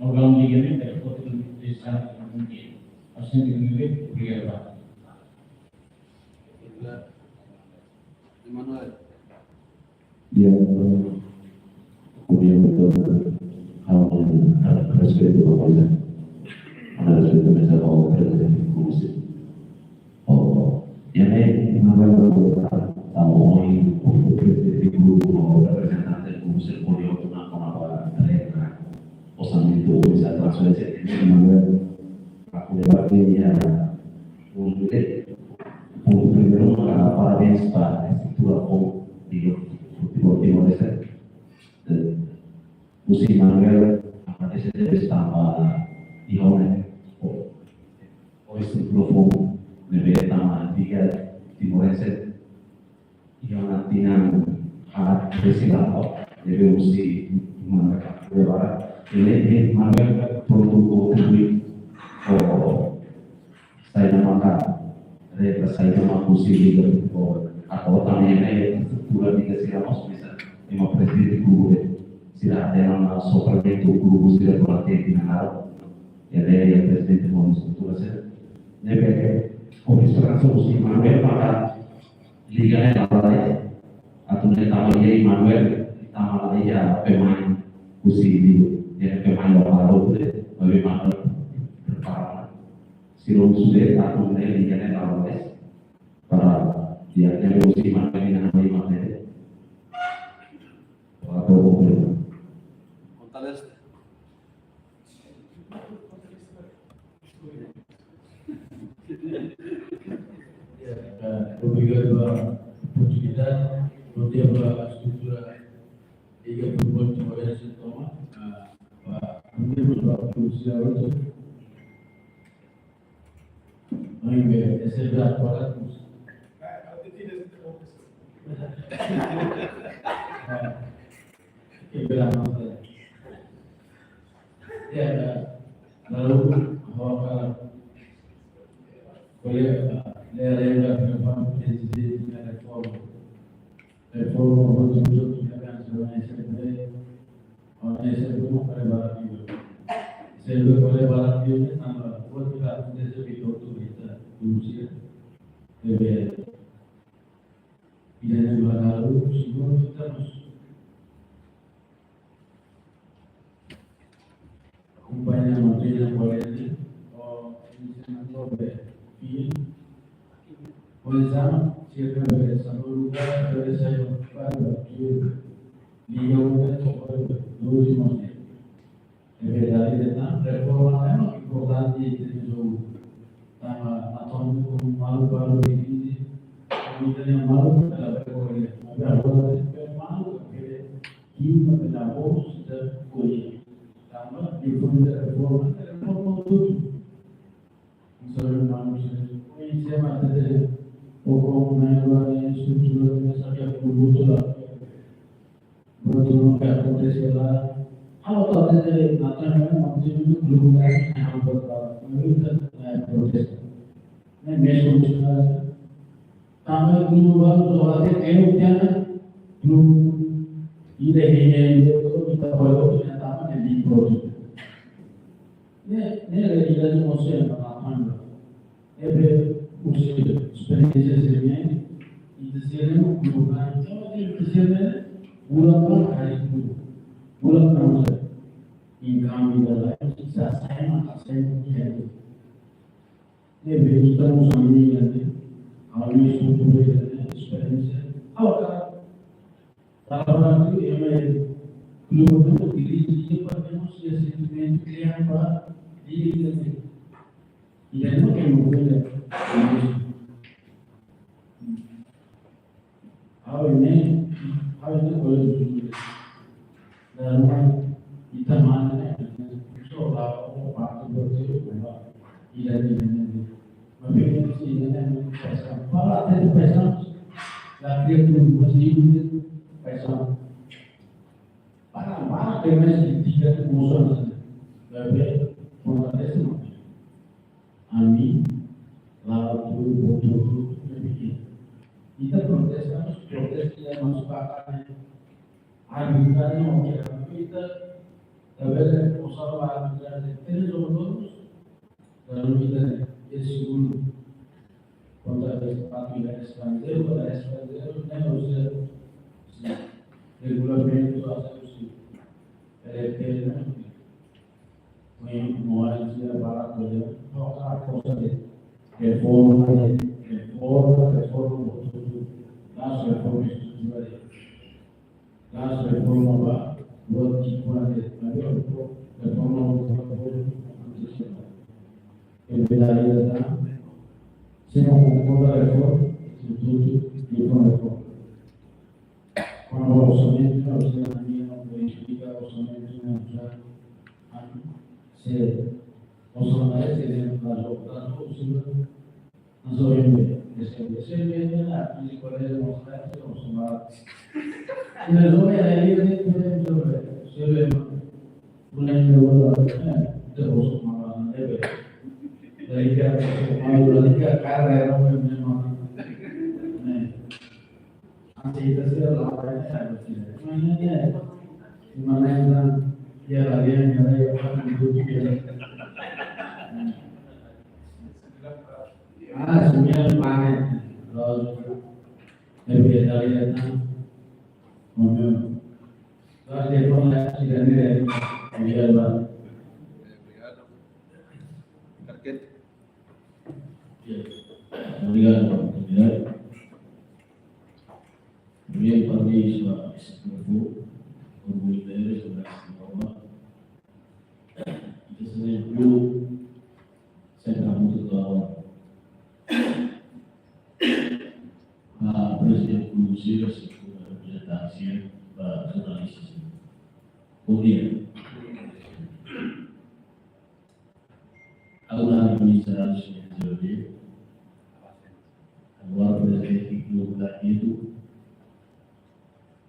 órgaun liga ne'e, bele, bele, bele, bele, bele, obrigadu. Emanuel. Ya, ko'alia betul. Ha'u respeitu ba kolega. Ha'u respeitu meza ho prezidente klubu sira. Oh, ya, ne'e, ha'u Komisaun Polio tu na kona-ba regra orsamentu, bisa transferénsia, ne'e, Manuel, aku lewat ini ya, untuk primeiru, ah, parabéns ba estrutura ho di Timor-Leste. Eh, husi Manuel, apa desa debes tanba iha ne'e, o, o estrutura foun ne'ebé tama diga Timor-Leste, iha ona tinan haat resilado, ne'ebé husi Manuel levara, ne'e, ne'e Manuel prontu kontribui, o, saida maka, regra saida maka husi liga, o, atau também ne'e estrutura liga sira mós bisa, ema prezidente klubu sira, ema soplementu klubu sira durante tinan haat, ne'e, ne'e prezidente ho estrutura sira. Ne'ebé, ho esperansa husi Manuel maka liga ne'e la'o lalais, atu nune'e tama iha Manuel, tama laiha pemain husi liga, ya pemain lokál hotu, maibé Manuel prepara. Sira husu de'it atu nune'e liga ne'e la'o lalais, para dia ne'e husi Manuel nia nama iha ne'e. Para todo mundo. Fortaleza. Ya, eh, obrigadu ba oportunidade. Bondia ba estrutura Liga Futebol Timor-Leste tomak, eh, ba membru ba polísia hotu. Maibé, ese da para tus. Ke bela masa. Ya, lalu, bahwa kalau boleh, eh, lera-lera reforma, reforma, reforma, betul-betul, ya kan, sebenarnya, sebenarnya, sebenarnya, sebenarnya, sebenarnya, sebenarnya, tanba, buat kita, kita, kita, kita, kita, Bebé. Ida-ne'e mak halo, segundu, ita mós akompaña, manteña kualidade, o, ensina sobre fin. Por exemplo, se bebé, salud, bebé, sai, para, para, liga, bebé, para, para, doze, mós. É verdade, né? Reforma é uma importante, entendeu? Tama, atualmente, como malu, para o edifício, como tem a malu, ela vai correr. Mas agora, tem que ter malu, porque aqui, não tem a bolsa, da colher. Tama, depois da reforma, a reforma tudo. Entaun, irmãos, conhecemos até o como na estrutura dessa que é o culto lá. Pronto, não quer acontecer lá. Ah, o tal de Natal, não tem muito clube, né? Não, não, não, não, não, não, não, não, não, não, Tanba klubu balu to'o agora tem o que é clube ida ida ida todo que tá para o que tá para de produto. Né, né, realidade não sei na Panda. É ver o seu experiência se vem e dizer um clube, né? Então, tem que ser, né? Ura para aí clube. Ura para o em cambio da lá, já sai, mas sai muito. Ne'ebé ita mós ami, ne'e, ami estudu, ne'e, esperiénsia. Agora, para tu, ema, clube, dirije, para temos esse sentimento que é para dirije. E daí não tem uma coisa. Ha'u ne'e, ha'u ne'e kolega do Júlio. Dalam ita mana ne'e, só lá o parte do teu, ida ida ne'e. Mas bem que se ida ne'e, paixão. Para ter paixão, lá criatura, mas livre paixão. Para amar, tem mais que diga que mostrando assim. Bebé, fortalece, não. Ami, la'o tuir buat hotu-hotu ne'ebé. Ita protesta, mas protesta iha maksud apa, ne'e? Arbitrariu, oke, ami ita, tabele, usar arbitrariu, três jogadores, lalu ita, ne'e, segundu. Kontra sepatu iha estranjeiru, kontra estranjeiru, ne'e, ou seja, regulamentu, ou seja, Ele tem, né? Mãe, mãe, tia, barato, né? Toca a coisa de reforma, né? Reforma, reforma, tudo. Nossa, reforma estrutural. Las reforma ba, buat ki kuan de, mayor reforma ba, buat ki kuan de, buat ki kuan de, buat ki kuan de, semo kontra reforma, institutu, reforma reforma. Kuandu orsamentu, orsamentu, orsamentu, se orsamentu, se, se, Mas o M B, S M B, S M B, S M B, S M B, S M B, S M B, Ah, sembilan planet. Terus, lebih dari itu, momen. Terus, dia pun tidak, tidak, tidak, tidak. Ya. Obrigadu, obrigadu. Primeiru, parabéns ba S T F, orgullu tebes, obrigadu. Ita sira klub sempre hamutuk ba prezidente klub sira, sira reprezentante sira, ba jornalista sira. Bondia. Ha'u hanoin Luis Araújo, señór José. Agora, prezidente klub Gavitu.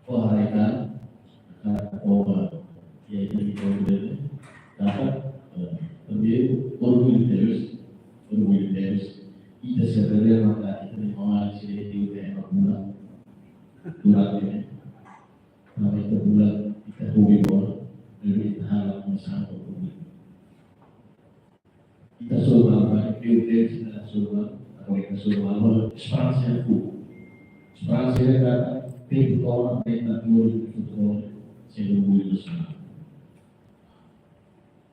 Fó haraik-an, hakarak fó ba, iha ita-nia povu ne'e, katak, eh, primeiru, orgullu tebes, orgullu tebes, ita sira bele maka ita-nia maun-alin sira iha ita-nia bulan, durante ne'e, tanba ita bulan, ita hobi bola, ne'ebé ita halo komesaun ho orgullu. Ita soru malu, ita soru malu, agora ita soru malu, esperansa ne'e full. Esperansa ne'e katak tempu tomak, tempu tomak, tempu tomak, sei orgullu nasionál.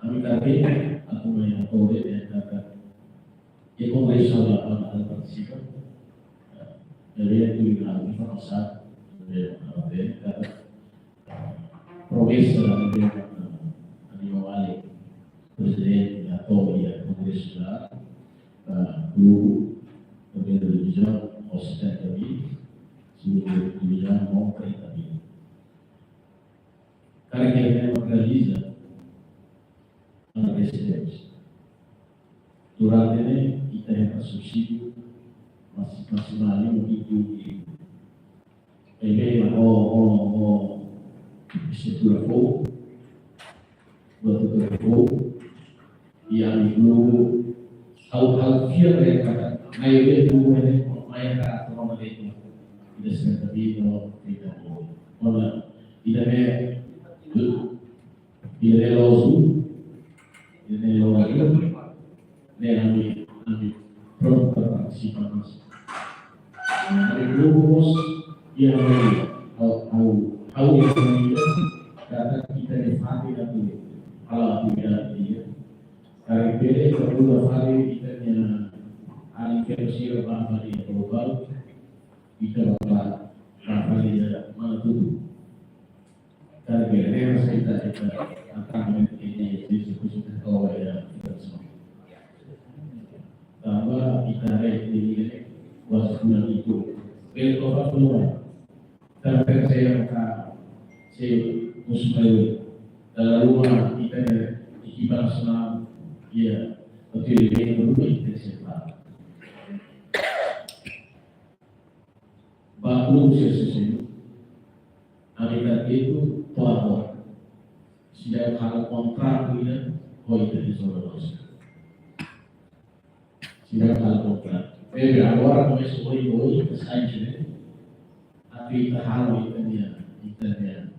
Ami katak, atu mai atu be, ne'e katak, iha kongresu la, la, la partisipa. Jadi, itu yang harus kita pasang, jadi, apa, katak, promesa da Liga, eh, Anima Wale, prezidente da Toria, Kongresu da, eh, Klubu, Primeiru Divizaun, ho setenta mil, Segundu Divizaun, ho trinta mil. Karik ita realiza, durante ne'e, ita hetan subsídiu, mas, mas, mas, Ebe, ho, ho, ho, estrutura foun, buat estrutura foun, i ami klubu, ha'u, ha'u fiar katak, maioria klubu ne'e, maioria ka toma de, ida senta di, no, ida, no, ida, ne'e, Ida-ne'e loos, ida-ne'e loos, ne'e ami, ami prontu para partisipa mós. Ami grupu mós, iha ami, ha'u, ha'u, ha'u iha ami, katak ita-nia fatin atu halo atividade di'ak. Karik bele ita buka fali ita-nia alin feto sira ba fali iha global, ita ba, ba fali iha mana tutu. Karik bele, ne'e mós ita, ita, ita, ita, ita, ita, ita, ita, ita, ita, tanba ita haree, ita, ita, kuaze bulan itu. Bele toba keluar. Tanba saya ka, se musuh malu. Dalam rumah ita, ita, ita, ita, ita, ita, ita, ita, ita, ita, Ba klubu sira seluk, ami target to'o agora. Seidauk halo kontratu ida ho ita-nia jogadór sira. Seidauk halo kontratu. Maibé agora komesa oioin, ita sai sira. Atu ita halo ita-nia, ita-nia,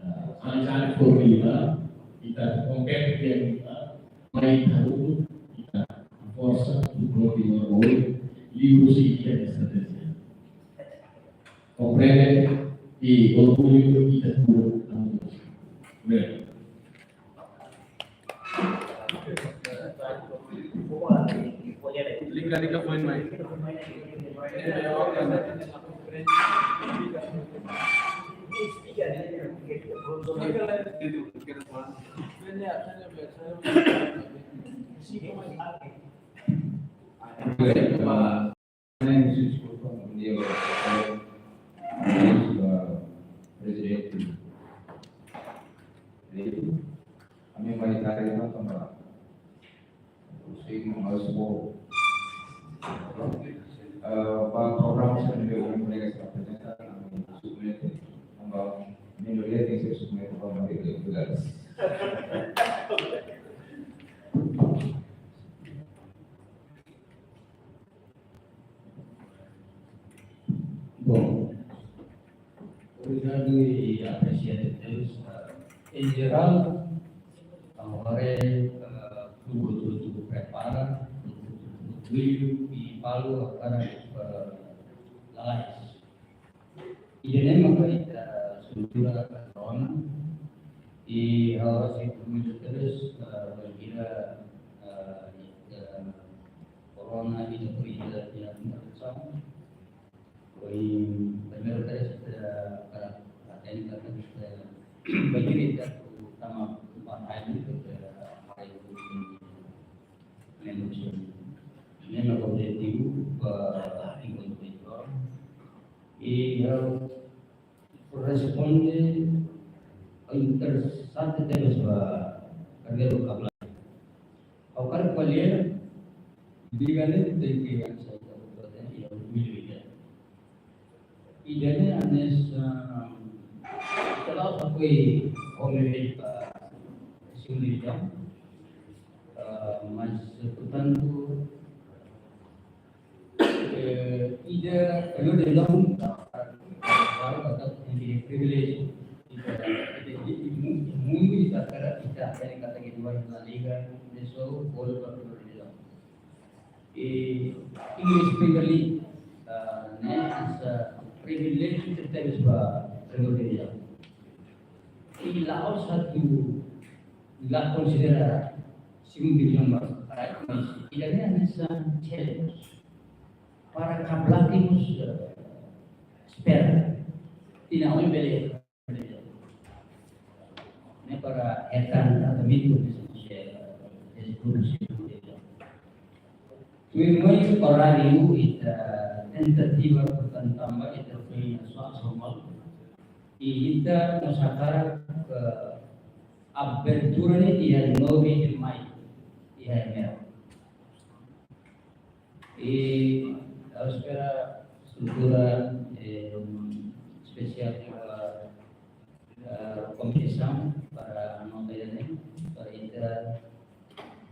ah, anca-anca formula, ita kompete, ita mai ita harutu, ita forsa, ita protein, livru sira-nia estratéjia. Komprende i orgullu ita tuur. Bem. Liga, liga, foi, mãe. Prezidente. Ami mai tadi nonton ba. Sim, mas vou. Eh, ba programa sira ne'ebé kolega sira aprezenta, ami submete, ba minoria tenke submete ba maioria. Obrigadu. Bom, obrigadu i apresia tebes. Eh, em geral, agora, eh, grupu tutu prepara, grupu tutu vídeo i balu agora, eh, lalais. Ida-ne'e maka ita estrutura rona. I ha'u hakarak komente tebes, eh, bainhira, eh, ita rona ita-nia, ita-nia introdusaun. Foin primeiru vez ita, eh, atende ita, eh, bainhira ita tama ba time ita, eh, hari memang memang objetivu ba enkontru itu. I ha'u responde interesante tebes ba karga do kabla. Ha'u hakarak ko'alia, liga ne'e tenke ansa ita buat ne'e, iha orgullu ida. Ida-ne'e hanesan, ita la'ós akui homem ba segunda divisão, eh, mas, portantu, eh, ida, primeiro de tudo, para, para, para, privilégiu. Ita, ita, ita, mundu, mundu ita hakarak, ita hakarak katak ita La Liga, ne'e só gol ba primeiro de tudo. I English Premier League, ah, ne'e hanesan privilégiu tebes ba primeira divisão. I la'ós atu la konsidera segunda divisão ba para, mas ida-ne'e hanesan challenge para kablaki mós, eh, espera. Tinan oin bele. Ne'e para hetan tratamentu de, de, de, de, tuirmai oráriu ita tentativa portantu tanba ita foin só asomal. I ita mós hakarak, eh, abertura ne'e iha nove de maio, iha Emel. I ha'u espera estrutura, eh, espesiál ba, eh, kompetisaun para anota ida-ne'e, para ita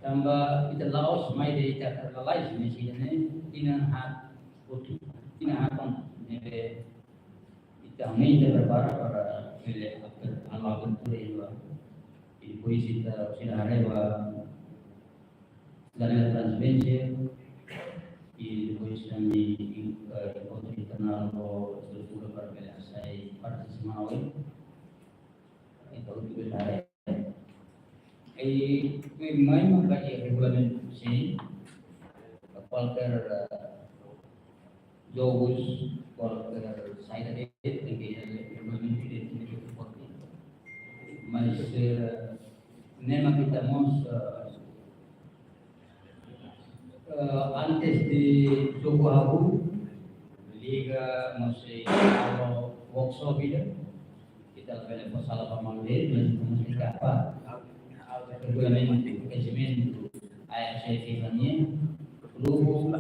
tanba ita la'ós mai de'it ita lalais, mas ida-ne'e tinan haat, tinan haat ne'ebé ita mai ita prepara para bele aper-, atu apertura ida. I depois ita sei haree ba janela transferénsia, i depois ami, eh, enkontru internal ho estrutura para bele hasai parte semana oin. Entaun, tuir ita haree. I tuirmai maka iha regulamentu sei, kualkér, eh, jogus, kualkér saida de'it, tenke iha regulamentu de'it, tenke iha suporte. Mas, eh, ne'e mak ita mós, eh, eh, antes de jogu hahú, liga mós sei halo workshop ida. Ita labele fó sala ba malu de'it, mas ita mós tenke hafal regulamentu, rejimentu, A F C FIFA nian, klubu,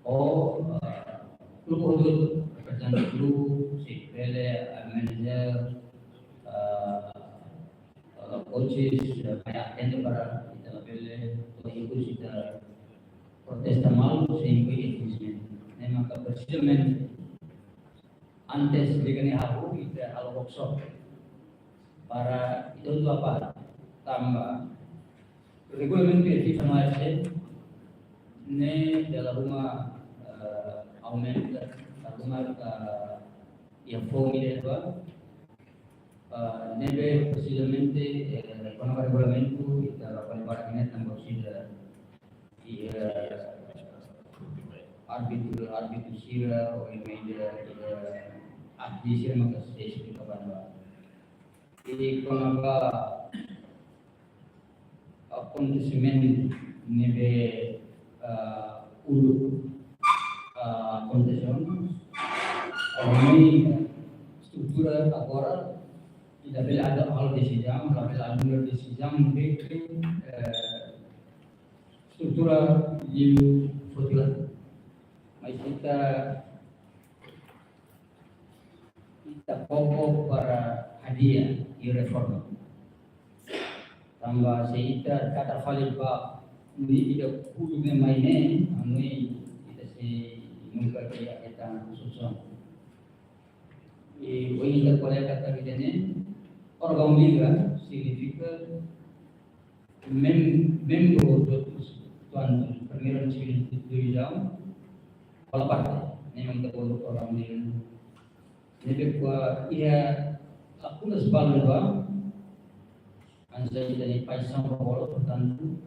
ou, eh, klubu hotu, reprezentante klubu, sei bele, eh, manager, eh, eh, coaches, eh, mai atende para ita labele, to'o ikus ita protesta malu, sei inklui rejimentu. Ne'e maka prezisamente antes de liga ne'e hahú, ita halo workshop para ita hotu hafal, tanba regulamentu iha FIFA no A F C ne'e dala ruma, eh, aumenta, dala ruma, eh, iha foun ida ba, eh, ne'ebé prezisamente, eh, kona-ba regulamentu, ita la kona-ba ne'e tanba sida iha, eh, árbitru, árbitru sira, ou ema ida, eh, árbitru sira maka sei esplika ba. I kona-ba akontesimentu ne'ebé, ah, uluk, ah, akontese ona. Ami estrutura agora, ita bele atu halo desizaun, ita bele atu desizaun ne'ebé, eh, estrutura liu foti laran. Mas ita, ita koko para hadi'a iha reforma. Tanba se ita katak fali ba ne'e ida hulu ne'e mai ne'e, ami ita sei nunka iha ita-nia solusaun. I ohin ita ko'alia katak ida-ne'e, órgaun livre signifika mem-, membru do, do, do primeira divisão, hola parte, ne'e mak ita bolu órgaun livre. Ne'ebé kuandu iha lakunas balu ba, hanesan ita-nia paixaun ba bola, portantu,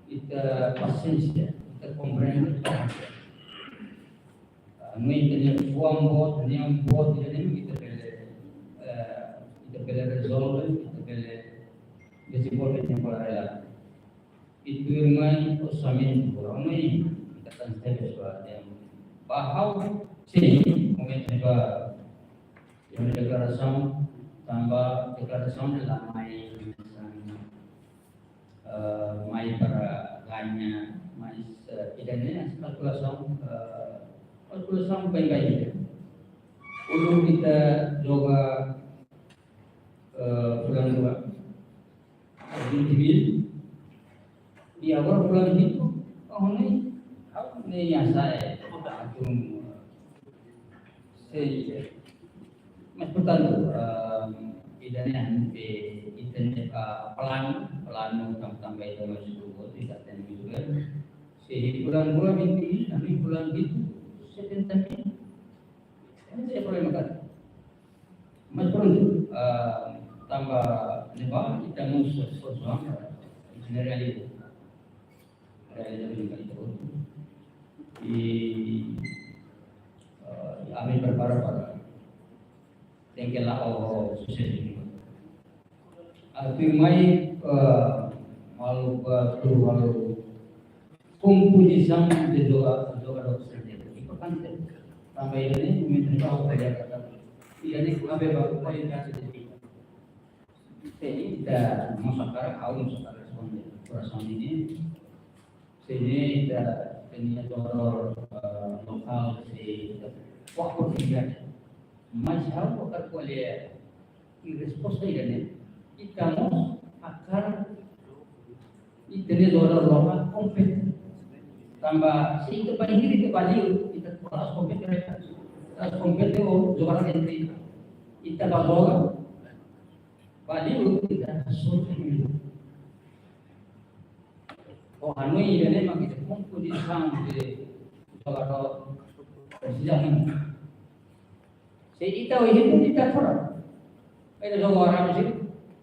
ita pasiénsia, ita komprende. Ah, no ita-nia fuan boot, nia boot, ita-nia ita bele, eh, ita bele rezolve, ita bele dezenvolve tempu la rela. Ita tuirmai orsamentu, ora mai ita tan tebes ba, ba ha'u, sin, momentu ba, iha deklarasaun, tanba deklarasaun la mai, eh, mai para gaña, mas, eh, ida-ne'e kalkulasaun, eh, kalkulasaun baibain. Uluk ita joga, eh, fulan rua, vinte mil. I agora fulan hitu, oh, ne'e, ha'u ne'e iha sa'e, atu, sei, mas, portantu, ehm, ida-ne'e, eh, ita-nia, ah, planu, planu tanba, tanba ita mós dulu, ita tenke juga. Se fulan rua vinte mil, ami fulan hitu setenta mil. Ida-ne'e problema katak. Mas prontu, ah, tanba ne'ebá, ita mós solusaun, ita-nia realidade. Realidade ne'ebé ita hotu. I, ah, ami prepara para tenke la'o susesu. Atu mai, eh, malu, eh, tuir malu kompozisaun de joga-, jogadór estranjeiru. Importante. Tanba ida-ne'e, momentu ne'e ha'u ko'alia katak, ida-ne'e kualidade ba kualidade de vida. Se ita mós hakarak, ha'u mós hakarak responde. Korasaun ne'e, se ne'e ita tenke jogadór, eh, lokál, se ita, wah, oportunidade. Mas ha'u hakarak ko'alia, i resposta ida-ne'e, ita mós hakarak ita-nia jogadór lokál kompete. Tanba se ita bainhira ita baliu, ita foin kompete, ita kompete ho jogadór entre ita. Ita ba joga, baliu, ita hasoru. Oh, hanoin ida-ne'e mak ita kompozisaun de jogadór presiza. Se ita ohin ita fora. Ita joga orang sih.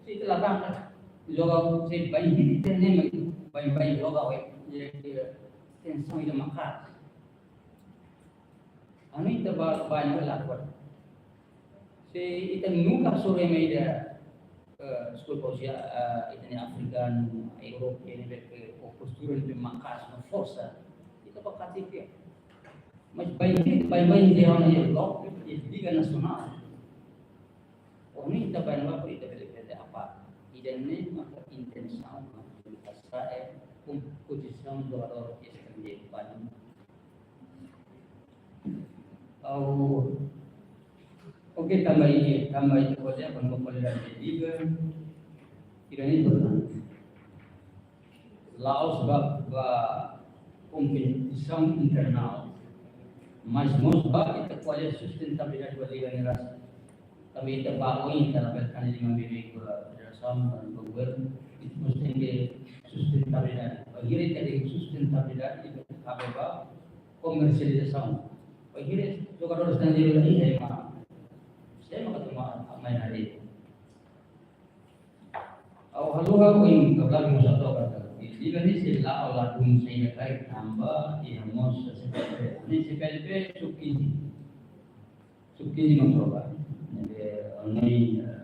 Se ita latang. Joga se bainhira ita ne'e mak baibain joga, weh. Jadi, tensaun ida maka'as. Anu ita ba, ba nia la kuat. Se ita nunka hasoru ema ida, eh, deskulpa, husi, eh, ita-nia Áfrika, Europa, ne'ebé ke ho postura ne'ebé maka'as, no forsa. Ita ba katik dia. Mas bainhira, baibain dia ona iha blok, iha Liga Nasionál. Ohin ita baibain ba, ita bele bele apa. Ida-ne'e maka intensaun, maka ita sa'e, kompozisaun jogadór estranjeiru balu. Ha'u, oke, tanba ida, tanba ida, kualidade, kualidade de vida, ida-ne'e importante. La'ós ba, ba kompetisaun internál, mas mós ba ita ko'alia sustentabilidade ba liga ne'e rasik. Tanba ita ba oin ita labele tane liman beibeik ba federasaun, ba governu, ita mós tenke sustentabilidade. Bainhira ita tenke sustentabilidade, ita kabe ba komersializasaun. Bainhira jogadór estranjeiru la iha, ema, se ema atu mai, mai haree. Ha'u haluha ohin, ka belak mós atu katak, liga ne'e sei la'o ladún saida karik tanba iha mós C P L P. Ne'e C P L P sub quinze. Sub quinze mós troka. Ne'ebé, eh, ne'e, eh,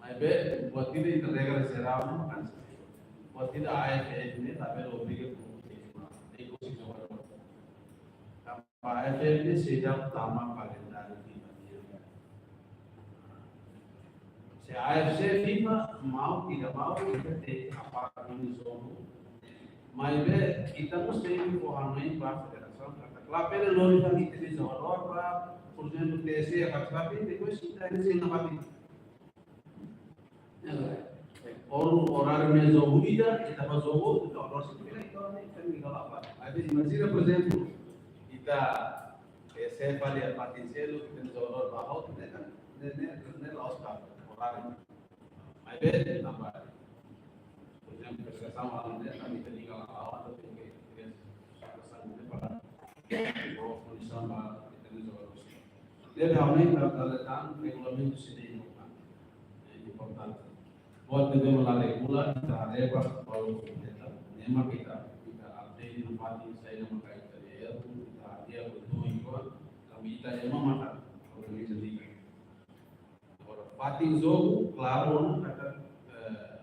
Maibé, buat ida ita regra jerál ne'e mak hanesan. Buat ida A F F ne'e labele obriga por negósiu jogadór. Tanba A F F ne'e seidauk tama kalendáriu FIFA nian. Se A F C, FIFA mau, tidak mau, ita tenke hapara duni jogu. Maibé, ita mós tenke fó hanoin ba federasaun, katak labele lori tan ita-nia jogadór ba, por ezemplu, T S E, hakarak, depois ita-nia sing na bati. Hor-, oráriu ne'e jogu ida, ita ba jogu, ita oras ida, ita, ita, ita, ita, ita, ita, imajina, por ezemplu, ita, eh, se fali a patin selu, ita jogadór ba hotu, ne'e kan, ne'e, ne'e, ne'e la'ós ba, oráriu. Maibé, tanba, por ezemplu, federasaun halo ne'e, tanba ita liga la, la, ita tenke, ita, federasaun ne'e para, fó kondisaun ba, ita jogadór. Ne'ebé ha'u hanoin katak dala ida tan regulamentu sira-ne'e importante. Eh, importante. Buat ne'ebé mak la regula, ita haree ba balu kompleta. Ne'e mak ita, ita update no fatin saida maka ita-nia erru, ita haree ba tuir ba, tanba ita ema maka organiza liga. Agora, fatin jogu, klaru ona katak, eh,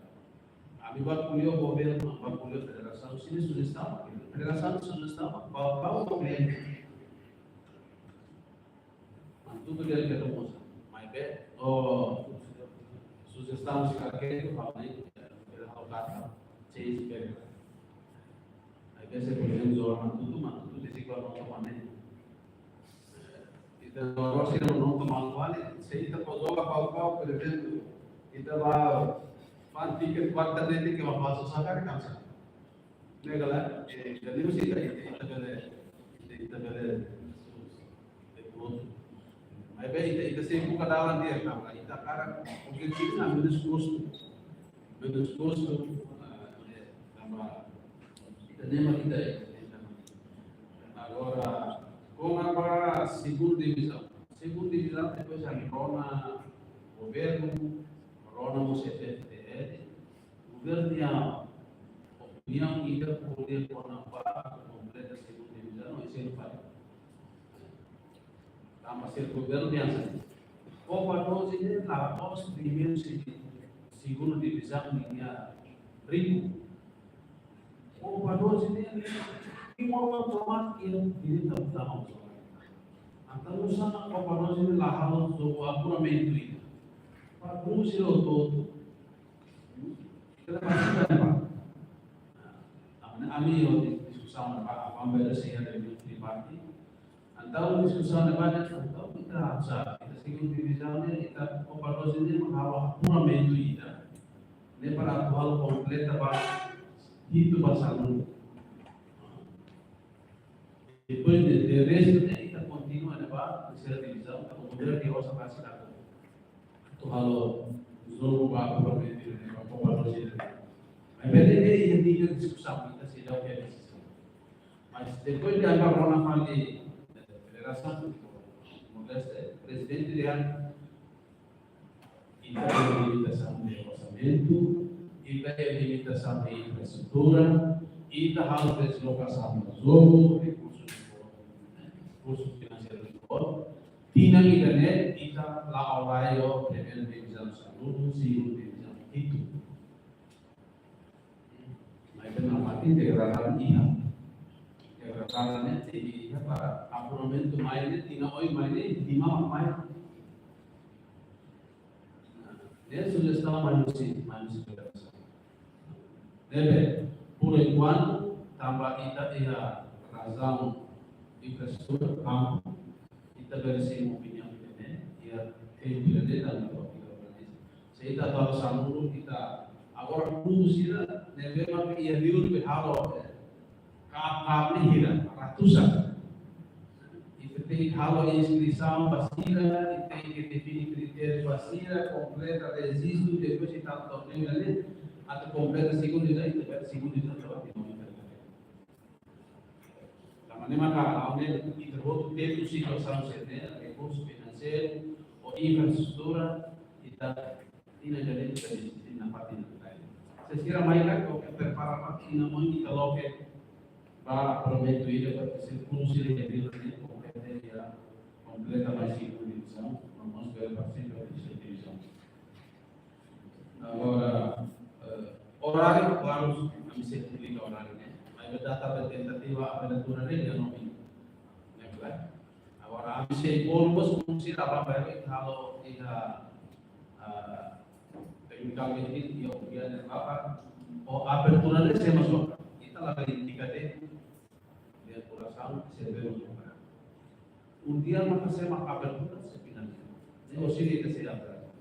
ami bá ko'alia ho governu, bá ko'alia ho federasaun, sira-nia sujestaun, federasaun sujestaun, ba, ba, ba, ba, Hatudu di'ak ke tomosa. Maibé, oh, sujestaun sira ke itu hal lain, ya, kita hal kata, change ke. Maibé se por ezemplu, jogadór Hatudu, Hatudu di situ orang teman ini. Ita orang sira orang teman kembali, se ita pau joga pau pau, por ezemplu, ita ba, fan tiket kuarta de tiket ba pasu sakar kan sa. Ne'e kala, eh, jadi mesti ita, ita, ita bele, ita, ita bele, eh, prontu. Maibé ita, ita sei buka dalan di'ak, tanba ita hakarak, objetivu ne'e menus kustu. Menus kustu, eh, tanba ita ne'e mak ita, ita. Agora, kona-ba segundu divizaun. Segundu divizaun, depois ami rona governu, rona mós F F T L, governu nia opiniaun ida ko'alia kona-ba kompleta segundu divizaun, no ese no fali. Tanba se governu nia hanesan. Kopa doze ne'e la'ós primeiru, se-, segundu divizaun ninia ritmu. Kopa doze ne'e, ne'e, Timor automátiku, direitu utama. Entaun, nu'usá Copa Doze ne'e la halo jogu apuramentu ida? Para klube sira hotu-hotu. Ita la partisipa, Pak. Nah, ami, ami diskusaun, Pak, apa beda sih ada di parti? Entaun diskusaun ne'ebá, entaun ita, sa, ita segunda divizaun ne'e, ita Copa Doze ne'e mak halo apuramentu ida. Ne'e para atu halo kompleta ba hitu ba sanulu. Depois de, de restu ne'e ita kontinua ne'ebá terseira divizaun, ita kontinua di osa básica. Atu halo jogu ba apuramentu ne'e, ba Copa Doze ne'e. Mas bele ne'e, iha nivel diskusaun, ita seidauk iha desizaun. Mas depois de agora, rona fali, eh, federasaun, Timor-Leste, prezidente dehan, ita iha limitasaun de orsamentu, ita iha limitasaun de infraestrutura, ita halo deslokasaun ba jogu, rekursu, rekursu finanseiru, tinan ida-ne'e, ita la'o lai ho primeiru divizaun sanulu, segundu divizaun hitu. Mas ita la mati, integrál iha. Integrál ne'e tenke iha para apuramentu mai ne'e, tinan oin mai ne'e, lima mai. Nah, ne'e sujestaun mai husi, mai husi federasaun. Ne'ebé, por enkuantu, tanba ita iha razaun infraestrutura, kampu, ita bele simu opiniaun ida-ne'e, iha tempu ida-ne'e, dan ita opiniaun ida-ne'e. Se ita tau sanulu, ita agora klube sira ne'ebé mak iha liur be halo, eh, ka, ka ne'e hira, ratusan. Ita tenke halo inskrisaun ba sira, ita tenke define kritériu ba sira, kompleta rejistu, depois ita torneio ne'e, atu kompleta segundu ida, ita bele segundu ida, ita bele. Tanba ne'e maka, ha'u ne'e, ita hotu tempu situasaun sira-ne'e, rekursu finanseiru, ou infraestrutura, ita, ita ida-ne'e ita desizaun parte ida-ne'e. Se sira mai ka, ko prepara ba, tinan oin ita loke ba apuramentu ida, para ke se klube sira iha liur ne'e, kompleta iha, kompleta mai segundu divizaun, no mós bele partisipa terseira divizaun. Agora, eh, oráriu, klaru, ami sei publika oráriu ne'e. Mas data ba tentativa abertura ne'e, dia nove. Ne'e, klaru. Agora, ami sei bolu mós, se la ba, ba, halo, iha, ah, teknikalmente, iha, iha, ne'e, ba, ba, abertura ne'e, sei masuk. Ita la bele indika de'it, dia kurasaun, sei bele masuk. Undian maka sei mak abertura, sei final. Ne'e ohin ita sei abertura.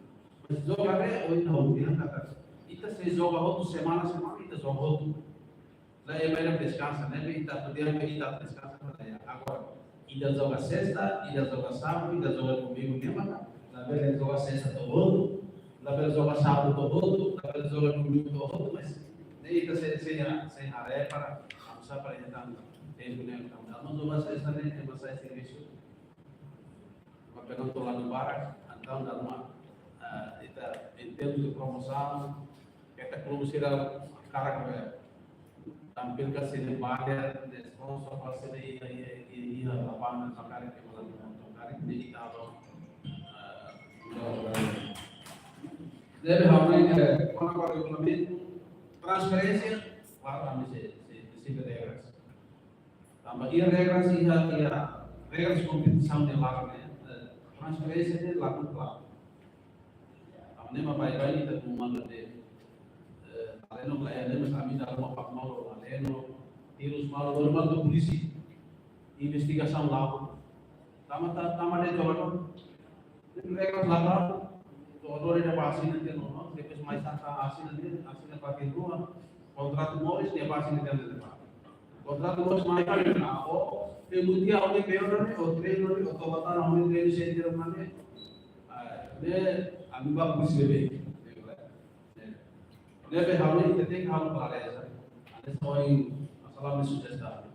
Mas jogu ne'e, ohin undian katak ita sei joga hotu semana, semana ita joga hotu. La iha maneira deskansa, ne'ebé ita atu dehan katak ita deskansa, la iha. Agora, ida joga sesta, ida joga sábadu, ida joga domingu, ne'e maka labele joga sesta to'o hotu, labele joga sábadu to'o hotu, labele joga domingu to'o hotu, mas ne'e ita sei, sei, sei haree para, anu, sa para ita, tempu ne'e, entaun, entaun joga sesta ne'e, ema sai servisu. Maka entaun to'o ladu barak, entaun dala ruma, ah, ita, em termos de promosaun, ita klube sira hakarak, eh, tampilkan sira-nia banner, de sponsor, para sira iha, iha, iha, iha lapangan, hakarak ke malam nonton, hakarak ke ita, eh, dala ruma. Jadi, hal lain, eh, kona-ba regulamentu, transferénsia, klaru, ami sei, sei, sei, sei, regras. Tanba iha regras, iha, iha regras kompetisaun ne'e laran ne'e, eh, transferénsia ne'e laku klaru. Tanba ne'e mak baibain ita tau malu de'it, eh, aleno, aleno, mas ami dala ruma pak malu, aleno, tirus malu, normal tu polísia. Investigasaun la'o. Tanba, ta-, tanba de'it jogadór. Regras laran, jogadór ida ba asina tiha ona, depois mai santa asina tiha, asina ba tiha rua, kontratu moris, nia ba asina tiha ona. Kontratu moris mai ba tiha ona, o, e mutia o ni peor ni, o treino ni, o tobatan o ni treino sendiri mana. Ah, ne'e, ami ba bus bebe. Ne'ebé ha'u ne'e ita tenke halo klareza. Ane soin masalah ne'e sujestaun.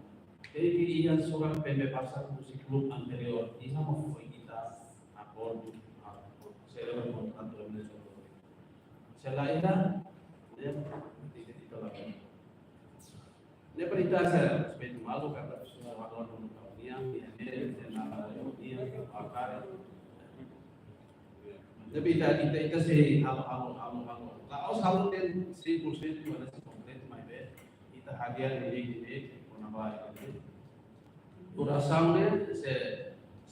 Tenke iha surat pembebasan husi klube anteriór. Iha mak foin ita akordu, akordu. Selebra kontratu ne'e. Se la iha, ne'e, ita, ita la. Ne'e para ita sei respeitu malu, katak pessoa agora não está união, e a nele, e na união, a cara. Tapi ita, ita, ita sei halo, halo, halo, halo. La'ós halo de'it cem por cento, mas sei kompletu, mas be, ita hadi'a ne'e, ne'e, kona-ba, ne'e. Durasaun ne'e, se,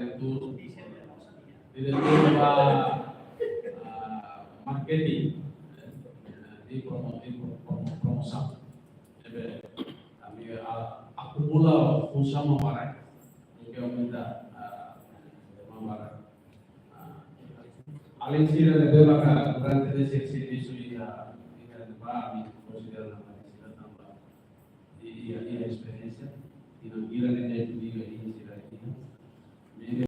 diretór, diretór ba, ah, marketing, eh, di promo-, di pro-, promo-, promosaun. Ne'ebé ami, ah, akumula funsaun mak barak, ami aumenta, ah, mak barak. Ah, alin sira ne'ebé maka durante ne'e sira servisu iha, iha ne'ebá, ami konsidera ona alin sira tanba iha, iha esperiénsia, i no gira de jeito iha, iha sira iha.